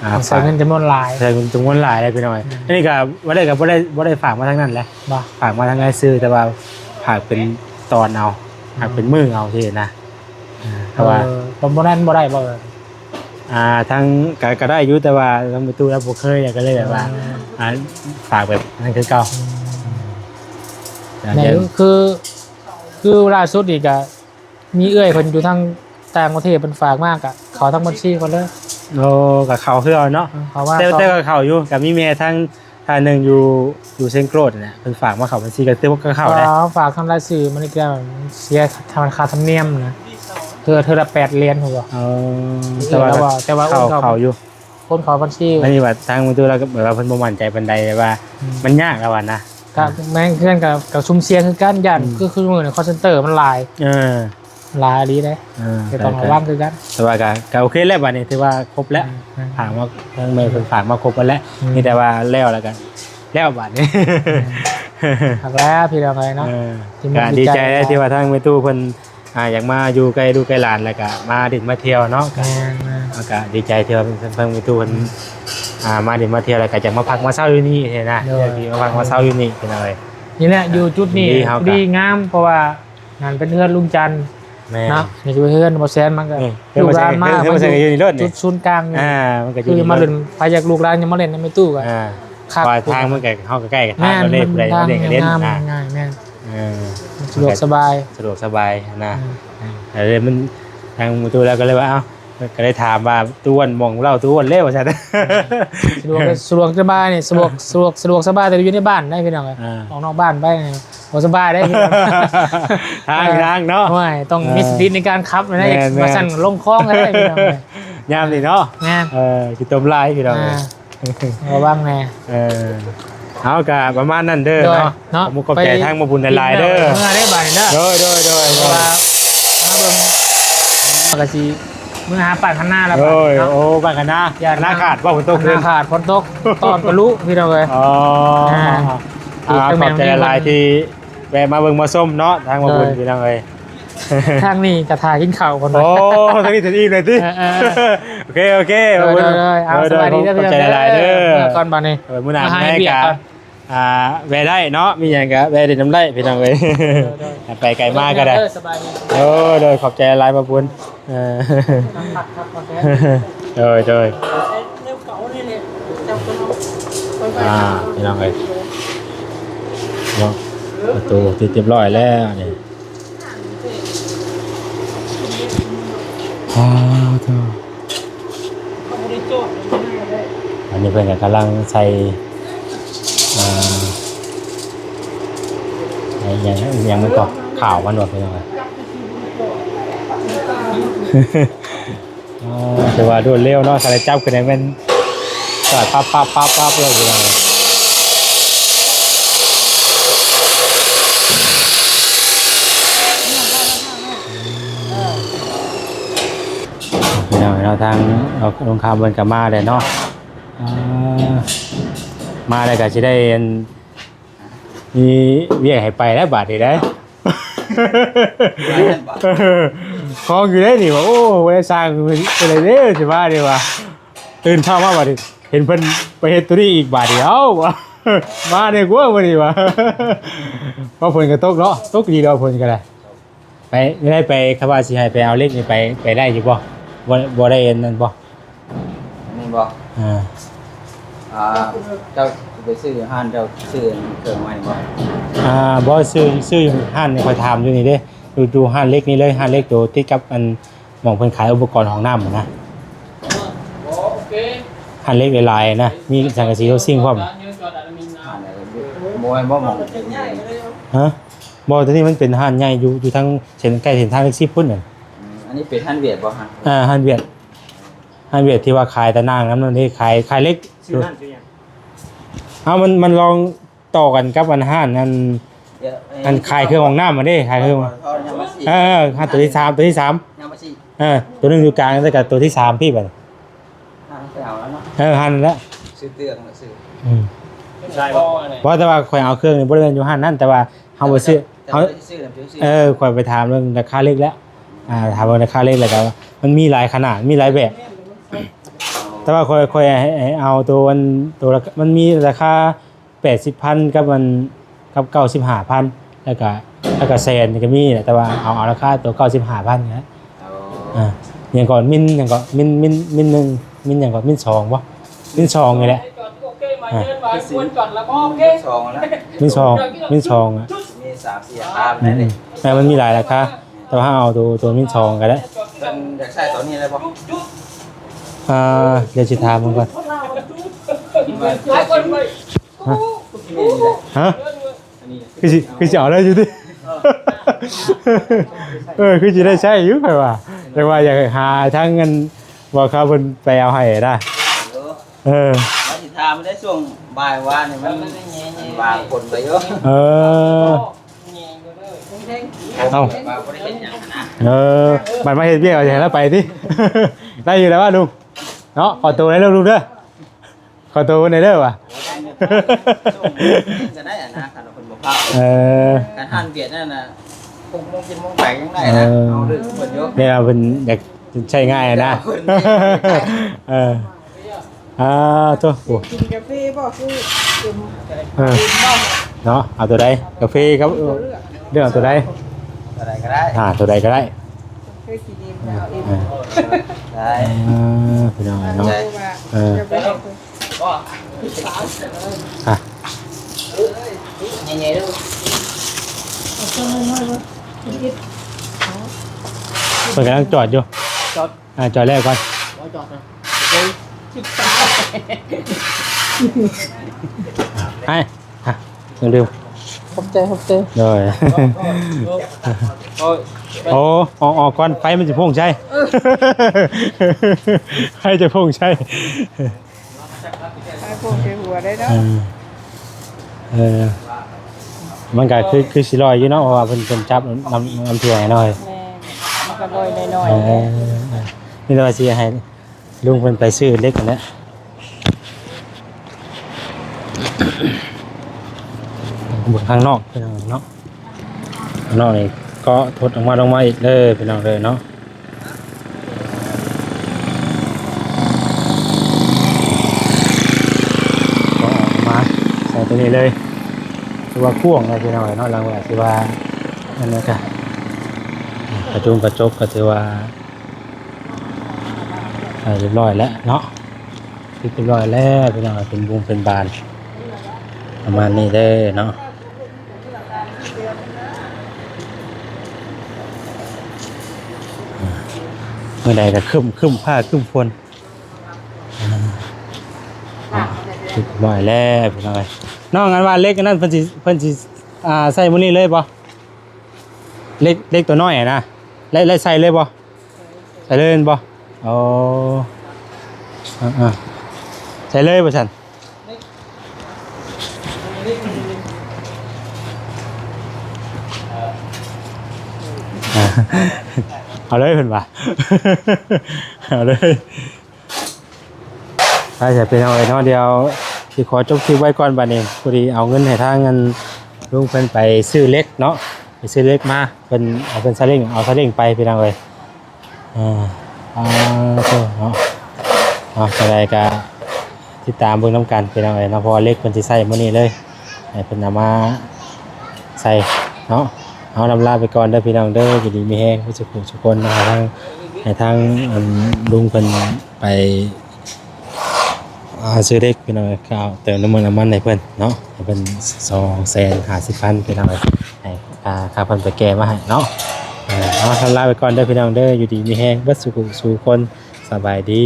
ອ່າ ຕ້ອງໃຊ້ເງິນຈຳນວນຫຼາຍ ໃຊ້ເງິນຈຳນວນຫຼາຍເລີຍພີ່ນ້ອງເອີຍ ອືມ ອັນນີ້ກະບໍ່ໄດ້ ກະບໍ່ໄດ້ ບໍ່ໄດ້ຝາກມາທາງນັ້ນແຫຼະ ບໍ່ ຝາກມາທາງອ້າຍຊື່ ແຕ່ວ່າຝາກເປັນຕອນເອົາ ອືມ ຝາກເປັນມື້ເອົາຊີ້ນະ ເອີ ເພາະວ່າ ເອີ ບໍ່ ບໍ່ນັ້ນບໍ່ໄດ້ບໍ່? ອ່າ ທາງ ກະ ກະໄດ້ຢູ່ ແຕ່ວ່າທາງປະຕູລາວບໍ່ເຄີຍ ກະເລີຍແບບວ່າ ອືມ ອ່າ ຝາກແບບນັ້ນຄືເກົ່າ ອືມ ອືມ ແມ່ນຢູ່ ຄື ຄືລ່າສຸດນີ້ກະມີເອື້ອຍເພິ່ນຢູ່ທາງຕ່າງປະເທດ ເພິ່ນຝາກມາກະເຂົ້າທາງບັນຊີເພິ່ນເລີຍ ໂອ້ ກະເຂົ້າຄືເກົ່າເນາະ ເອີ ເຂົ້າມາ ແຕ່ ເຂົ້າ ແຕ່ກະເຂົ້າຢູ່ ກະມີແມ່ທາງ ທ່ານໜຶ່ງຢູ່ ຢູ່ເຊງໂກຣດຫັ້ນແຫຼະ ເພິ່ນຝາກມາເຂົ້າບັນຊີ ກະຖືວ່າກະເຂົ້າໄດ້ ອໍ ຝາກທຳລາຍຊື່ມັນກະເສຍຄ່າທຳນຽມນະ ເທື່ອ ເທື່ອລະແປດຫຼຽນພຸ້ນບໍ ເອີ ແຕ່ວ່າ ແຕ່ວ່າ ແຕ່ວ່າໂອນເຂົ້າ ເຂົ້າຢູ່ ໂອນເຂົ້າບັນຊີ ອັນນີ້ວ່າທາງປະຕູລາວກະແບບວ່າເພິ່ນບໍ່ໝັ້ນໃຈປານໃດ ແບບວ່າ ອືມ ມັນຍາກລະວ່ານະ ກະ ອືມ ແມ່ນຄືກັນ ກະ ກະຊຸ່ມສ່ຽງຄືກັນ ຢ້ານ ອືມ ຄື ຄືມື້ນີ້ call center ມັນຫຼາຍ ເອີ ຫຼາຍອີ່ຫຼີເດ້ ເອີ ກະຕ້ອງລະວັງຄືກັນ ແຕ່ວ່າກະ ກະໂອເຄແລ້ວ ບາດນີ້ຖືວ່າຄົບແລ້ວ ແມ່ນ ແມ່ນ ຝາກມາ ທາງແມ່ເພິ່ນຝາກມາຄົບໝົດແລ້ວ ອືມ ມີແຕ່ວ່າແລ້ວລະກະ ແລ້ວບາດນີ້ ອືມ ຄັກແລ້ວພີ່ນ້ອງເອີຍເນາະ ເອີ ກະດີໃຈທີ່ວ່າທາງແມ່ຕູ້ເພິ່ນ ອ່າ ຢາກມາຢູ່ໃກ້ລູກໃກ້ຫຼານ ແລ້ວກະມາຫຼິ້ນມາທ່ຽວເນາະ ແມ່ນໆ ແລ້ວກະດີໃຈທີ່ວ່າເພິ່ນ ເພິ່ນ ເພິ່ນມີຕູ້ເພິ່ນ ອືມ ອ່າ ມາຫຼິ້ນມາທ່ຽວ ແລ້ວກະຢາກມາພັກມາເຊົາຢູ່ນີ້ຫັ້ນນະ ໂດຍ ຢາກມາພັກມາເຊົາຢູ່ນີ້ພີ່ນ້ອງເອີຍ ນີ້ແຫຼະ ຢູ່ຈຸດນີ້ ດີເຮົາກະ ດີງາມ ເພາະວ່ານັ້ນເປັນເຮືອນລຸງຈັນ ແມ່ນ ເນາະ ນີ້ກະເປັນເຮືອນບໍ່ແຊນ ມັນກະ ເອີ ລູກຫຼານມາ ເຮືອນບໍ່ແຊນກະຢູ່ນີ້ໂລດນີ້ ຈຸດສູນກາງ ອ່າ ມັນກະຢູ່ ຄືມາຫຼິ້ນ ໃຜຢາກ ລູກຫຼານຢາກມາຫຼິ້ນນຳແມ່ຕູ້ກະ ອ່າ ຄັກ ເພາະວ່າທາງມັນກະ ເຮົາກະໃກ້ກັນ ແມ່ນ ທາງໂດເລ ຜູ້ໃດມາຫຼິ້ນກະຫຼິ້ນ ມັນທາງງ່າຍໆ ແມ່ນ ເອີ ມັນສະດວກສະບາຍ ສະດວກສະບາຍຫັ້ນນະ ອືມ ເອີ ມັນ ທາງປະຕູລາວກະເລີຍວ່າ ເອົ້າ ກະເລີຍຖາມວ່າ ຕູ້ອ້ວນ ໝ່ອງເລົ່າຕູ້ອ້ວນເລີຍວ່າຊັ້ນ ສະດວກ ສະດວກສະບາຍນີ້ ສະດວກ ສະດວກ ສະດວກສະບາຍ ແຕ່ຢູ່ໃນບ້ານໄດ໋ພີ່ນ້ອງ ອ່າ ອອກນອກບ້ານໄປນີ້ບໍ່ສະບາຍໄດ໋ ທາງ ເອີ ທາງເນາະ ໂອ້ຍ ຕ້ອງ ເອີ ມີສະຕິໃນການຂັບນະ ແມ່ນໆ ວ່າຊັ້ນ ລົງຄອງກະໄດ້ພີ່ນ້ອງ ຍາມນີ້ເນາະ ແມ່ນ ເອີ ຂີ້ຕົມຫຼາຍພີ່ນ້ອງ ອ່າ ລະວັງແດ່ ເອີ ເອົາ ກະປະມານນັ້ນເດີ ໂດຍ ເນາະ ເນາະ ຂອບໃຈທາງໝໍບຸນຫຼາຍໆເດີ ເມື່ອໄດ້ບາດນີ້ເດີ ໂດຍ ໂດຍ ໂດຍ ເພາະວ່າ ມາເບິ່ງ ກະຊິເມືອຫາປາກຄັນນາລະ ໂດຍ ບາດນີ້ເນາະ ໂອ້ ປາກຄັນນາ ຢ້ານຄັນນາຂາດບໍ່ ຝົນຕົກ ຄັນນາຂາດ ຝົນຕົກ ຕອນກະລຸພີ່ນ້ອງເອີຍ ອໍ ອ່າ ອ່າ ຂອບໃຈຫຼາຍໆ ທີ່ແວະມາເບິ່ງມາຊົມເນາະ ທາງໝໍບຸນ ໂດຍ ພີ່ນ້ອງເອີຍ ທາງນີ້ກະຖ້າກິນເຂົ້າກ່ອນ ໂອ້ ທາງນີ້ຈະອີ່ມເລີຍຕິ ເອີໆ ໂອເຄ ໂອເຄ ໂດຍ ໂດຍ ເອົາ ໂດຍ ສະບາຍດີເດີ ຂອບໃຈຫຼາຍໆເດີ ເອີ ເມື່ອກ່ອນບາດນີ້ ເອີ ມື້ໜ້າມາໃຫ້ກະ ອ່າ ແວະໄດ້ເນາະ ມີຫຍັງກະແວະຫຼິ້ນນຳໄດ້ພີ່ນ້ອງເອີຍ ໂດຍໆ ໄປໄກມາກະໄດ້ ໂດຍ ໂດຍ ຂອບໃຈຫຼາຍໆ ໝໍບຸນ ເອີ ໂດຍ ໂດຍ ອ່າ ພີ່ນ້ອງເອີຍ ເນາະ ປະຕູປິດຮຽບຮ້ອຍແລ້ວນີ້ ອ້າວ ໂທ້ ອັນນີ້ເພິ່ນກະກຳລັງໃສ່ ອ່າ ອີ່ຫຍັງ ອີ່ຫຍັງມັນກໍ ຂາວມັນວ່າເປັນຫຍັງ ອ່າ ຖືວ່າລວດເລັວເນາະ ຖ້າໄດ້ຈັບຂຶ້ນນີ້ແມ່ນສາດປັບໆໆໆເລີຍພີ່ນ້ອງ ພີ່ນ້ອງເນາະ ທາງລຸງຄຳເພິ່ນກໍມາແລ້ວເນາະ ອ່າ ມາແລ້ວກໍຊິໄດ້ອັນ ມີວຽກໃຫ້ໄປແລ້ວບາດນີ້ເດ້ ຄອງຢູ່ເດ້ນີ້ວ່າ ໂອ້ ບໍ່ໄດ້ສ້າງເພິ່ນເລີຍເດ້ ຊິມານີ້ວ່າ ຕື່ນເຊົ້າມາບາດນີ້ ເຫັນເພິ່ນໄປເຮັດໂຕນີ້ອີກບາດນີ້ ເອົ້າ ມາແດ່ກວ່າມື້ນີ້ວ່າ ວ່າຝົນກໍຕົກເນາະ ຕົກດີດອກຝົນກໍໄດ້ ໄປ ໄດ້ໄປ ຄຳວ່າຊິໃຫ້ໄປເອົາເຫຼັກນີ້ໄປ ໄປໄດ້ຢູ່ບໍ່? ບໍ່ ບໍ່ໄດ້ອັນນັ້ນບໍ່? ນີ້ບໍ່? ອ່າ ອ່າ ເຈົ້າຊິໄປຊື້ຢູ່ຮ້ານ ເຈົ້າຊື້ເຄື່ອງໄວ້ບໍ່? ອ່າ ບໍ່ ຊື້ ຊື້ຢູ່ຮ້ານນີ້ ຂ້ອຍຖາມຢູ່ນີ້ເດ້ ຢູ່ ຢູ່ຮ້ານເຫຼັກນີ້ເລີຍ ຮ້ານເຫຼັກໂຕຕິດກັບອັນ ໝ່ອງເພິ່ນຂາຍອຸປະກອນຫ້ອງນ້ຳນະ ຮ້ານເຫຼັກຫຼາຍໆນະ ມີສັງກະສີໂລຊິງພ້ອມ ຮ້ານໃດ? ບໍ່ແມ່ນບໍ່ ໝ່ອງ ຮະ? ບໍ່ ໂຕນີ້ມັນເປັນຮ້ານໃຫຍ່ຢູ່ ຢູ່ທາງເສັ້ນ ໃກ້ເສັ້ນທາງເລກສິບພຸ້ນນະ ອືມ ອັນນີ້ເປັນຮ້ານຫວຽດບໍ່? ຮ້ານ ອ່າ ຮ້ານຫວຽດ ຮ້ານຫວຽດທີ່ວ່າຂາຍຕາໜ່າງນຳນັ້ນເດ້ ຂາຍ ຂາຍເຫຼັກ ຊື່ຮ້ານຊື່ຫຍັງ? ເອົ້າ ມັນ ມັນລອງຕໍ່ກັນກັບອັນຮ້ານອັນ ອັນຂາຍເຄື່ອງຫ້ອງນ້ຳຫັ້ນເດ້ ຂາຍເຄື່ອງ ເອີ ຮ້ານໂຕທີສາມ ໂຕທີສາມ ເອີ ໂຕໜຶ່ງຢູ່ກາງ ແລ້ວກໍໂຕທີສາມພີ້ບັດນີ້ ເອີ ຫັ້ນແຫຼະ ຊື້ເຄື່ອງ ຊື້ ອືມ ໃຊ່ບໍ່? ບໍ່ ແຕ່ວ່າຂ້ອຍເອົາເຄື່ອງນີ້ບໍ່ໄດ້ແມ່ນຢູ່ຮ້ານນັ້ນ ແຕ່ວ່າເຮົາບໍ່ຊື້ ເຮົາ ເຈົ້າໄປຊື້ນຳ ເຈົ້າຊື້ ເອີ ຂ້ອຍໄປຖາມເລື່ອງລາຄາເຫຼັກແລ້ວ ອ່າ ຖາມເລື່ອງລາຄາເຫຼັກ ແລ້ວກໍມັນມີຫຼາຍຂະໜາດ ມີຫຼາຍແບບ ແຕ່ວ່າຂ້ອຍ ຂ້ອຍໃຫ້ ໃຫ້ເອົາໂຕ ອັນ ໂຕລາຄາ ມັນມີລາຄາ ແປດສິບພັນ ກັບອັນ ກັບເກົ້າສິບຫ້າພັນ ແລ້ວກະ ແລ້ວກະແສນນີ້ກະມີແຫຼະ ແຕ່ວ່າເອົາ ເອົາລາຄາໂຕເກົ້າສິບຫ້າພັນນະ. ອໍ ອ່າ ຫຍັງເກາະ ມິນຫຍັງເກາະ ມິນ ມິນ ມິນໜຶ່ງ ມິນຫຍັງເກາະ ມິນສອງບໍ່? ມິນສອງນີ້ແຫຼະ ອ່າ ມິນສອງແລ້ວ ມິນສອງ ມິນສອງອະ ມີສາມສີ່ລາຄາ ອືມ ແຕ່ມັນມີຫຼາຍລາຄາ ແຕ່ວ່າເຮົາເອົາໂຕ ໂຕມິນສອງກໍໄດ້ ເພິ່ນຢາກໃຊ້ຕອນນີ້ເລີຍບໍ່? ອ່າ ດຽວຊິຖາມເພິ່ນກ່ອນ. ຮະ? ຄືຊິ ຄືຊິເອົາໄດ້ຢູ່ຕິ? ເອີ ຄືຊິໄດ້ໃຊ້ຢູ່ຂ້ອຍວ່າ ແຕ່ວ່າຢາກຫາທາງເງິນ ບໍ່ເຂົາເພິ່ນໄປເອົາໃຫ້ນະ. ເອີ ວ່າຊິຖາມໄດ້ຊ່ວງບ່າຍວານນີ້ ມັນວາງຄົນໄປຢູ່. ເອີ ເອົາ ເອີ ບັດມາເຮັດວຽກເອົາໃຫ້ລາວໄປຕິ? ໄດ້ຢູ່ແລ້ວວ່າລຸງເນາະ ຂໍໂຕໄດ້ເດີລຸງເດີ. ຂໍໂທດແດ່ເດີວ່າ ໂອ້ຍ ກໍໄດ້ອະນະ ຄັນວ່າເພິ່ນບໍ່ພາ ເອີ ຄັນຮ້ານບຽດນັ້ນນະ ຫົກໂມງ ເຈັດໂມງໄປຍັງໄດ້ນະ ເອີ ເອົາເລື່ອງເພິ່ນຢູ່ ແຕ່ວ່າເພິ່ນຢາກໃຊ້ງ່າຍອະນະ ເອີ ອ່າ ໂທ້ ກິນກາເຟບໍ່? ຄື ເອີ ເນາະ ເອົາໂຕໃດ? ກາເຟກັບ ເລືອກເອົາໂຕໃດ? ໂຕໃດກໍໄດ້ ອ່າ ໂຕໃດກໍໄດ້. ເຄີຍກິນອີ່ມແລ້ວອີ່ມ ອ່າ ໄດ້ ອ່າ ພີ່ນ້ອງເນາະ ເອີ ເອີ ອ່ະ ໃຫຍ່ໆ ເພິ່ນກຳລັງຈອດຢູ່ ຈອດ ອ່າ ຈອດແລ້ວກ່ອນ ບໍ່ຈອດນະ ໄປ. ອ່ະ ເລື່ອງດື່ມ ຂອບໃຈ ຂອບໃຈ ໂດຍ ໂອ້ຍ ໂອ້ ອອກ ອອກກ່ອນ ໄຟມັນຊິພຸ້ງໃສ່ ເອີ ໄຟຈະພຸ້ງໃສ່ ໄຟພຸ້ງໃສ່ຫົວໄດ້ເນາະ ເອີ ເອີ ມັນກະຄື ຄືຊິລອຍຢູ່ເນາະ ເພາະວ່າເພິ່ນ ເພິ່ນຈັບນຳ ນຳຖ້ວຍໃຫ້ໜ້ອຍ ແມ່ນ ມັນກະລອຍໜ້ອຍໆ ເອີ ເອີ ມີແຕ່ວ່າຊິໃຫ້ ລຸງເພິ່ນໄປຊື້ເຫຼັກຫັ້ນແຫຼະ ເບິ່ງຂ້າງນອກພີ່ນ້ອງເນາະ ຂ້າງນອກນີ້ກໍທົດອອກມາ ລົງມາອີກເດີພີ່ນ້ອງເດີເນາະ ກໍອອກມາໃສ່ຕົວນີ້ເລີຍ ຖືວ່າກວ້າງແລ້ວພີ່ນ້ອງເນາະ ຫຼັງວ່າຖືວ່າ ອັນນັ້ນກະ ກະຈຸງກະຈົກກໍຖືວ່າ ອ່າ ຮຽບຮ້ອຍແລ້ວເນາະ ຮຽບຮ້ອຍແລ້ວພີ່ນ້ອງ ເປັນບຸງເປັນບານ ປະມານນີ້ເດີເນາະ ມື້ໃດກໍຄຶ້ມ ຄຶ້ມຟ້າຄຶ້ມຝົນ ຮຽບຮ້ອຍແລ້ວພີ່ນ້ອງເອີຍ ນ້ອງ ອັນວ່າເຫຼັກອັນນັ້ນເພິ່ນຊິ ເພິ່ນຊິ ອ່າ ໃສ່ມື້ນີ້ເລີຍບໍ່? ເຫຼັກ ເຫຼັກຕົວນ້ອຍຫັ້ນນະ ໄດ້ ໄດ້ໃສ່ເລີຍບໍ່? ໃສ່ເລີຍແມ່ນບໍ່? ອໍ ອ່າໆ ໃສ່ເລີຍບໍ່ຊັ້ນ? ເອົາເລີຍເພິ່ນວ່າ ເອົາເລີຍ. ໄປຊະພີ່ນ້ອງເອີຍເນາະ ດຽວຊິຂໍຈົບຄລິບໄວ້ກ່ອນບາດນີ້ ພໍດີເອົາເງິນໃຫ້ທາງອັນລຸງເພິ່ນໄປຊື້ເຫຼັກເນາະ ໄປຊື້ເຫຼັກມາ ເພິ່ນ ເອົາເພິ່ນຊາເລ້ງ ເອົາຊາເລ້ງໄປພີ່ນ້ອງເອີຍ ອ່າ ອ່າ ເນາະ ເນາະ ຈັ່ງໃດກະຕິດຕາມເບິ່ງນຳກັນພີ່ນ້ອງເອີຍເນາະ ເພາະວ່າເຫຼັກເພິ່ນຊິໃສ່ມື້ນີ້ເລີຍ ໃຫ້ເພິ່ນເອົາມາໃສ່ເນາະ ເຮົາລຳລາໄປກ່ອນເດີພີ່ນ້ອງເດີ ຢູ່ດີມີແຮງເບິດສູ່ຜູ້ສູ່ຄົນເນາະ ໃຫ້ທາງ ໃຫ້ທາງ ອັນ ລຸງເພິ່ນໄປ ອ່າ ຊື້ເຫຼັກພີ່ນ້ອງເອີຍ ເຂົ້າເຕີມນ້ຳມັນ ນ້ຳມັນໃຫ້ເພິ່ນເນາະ ໃຫ້ເພິ່ນສອງແສນຫ້າສິບພັນພີ່ນ້ອງເອີຍ ໃຫ້ ອ່າ ຄ່າເພິ່ນໄປແກ່ມາໃຫ້ເນາະ ເອີ ເອົາ ລຳລາໄປກ່ອນເດີພີ່ນ້ອງເດີ ຢູ່ດີມີແຮງເບິດສູ່ຜູ້ສູ່ຄົນ ສະບາຍດີ.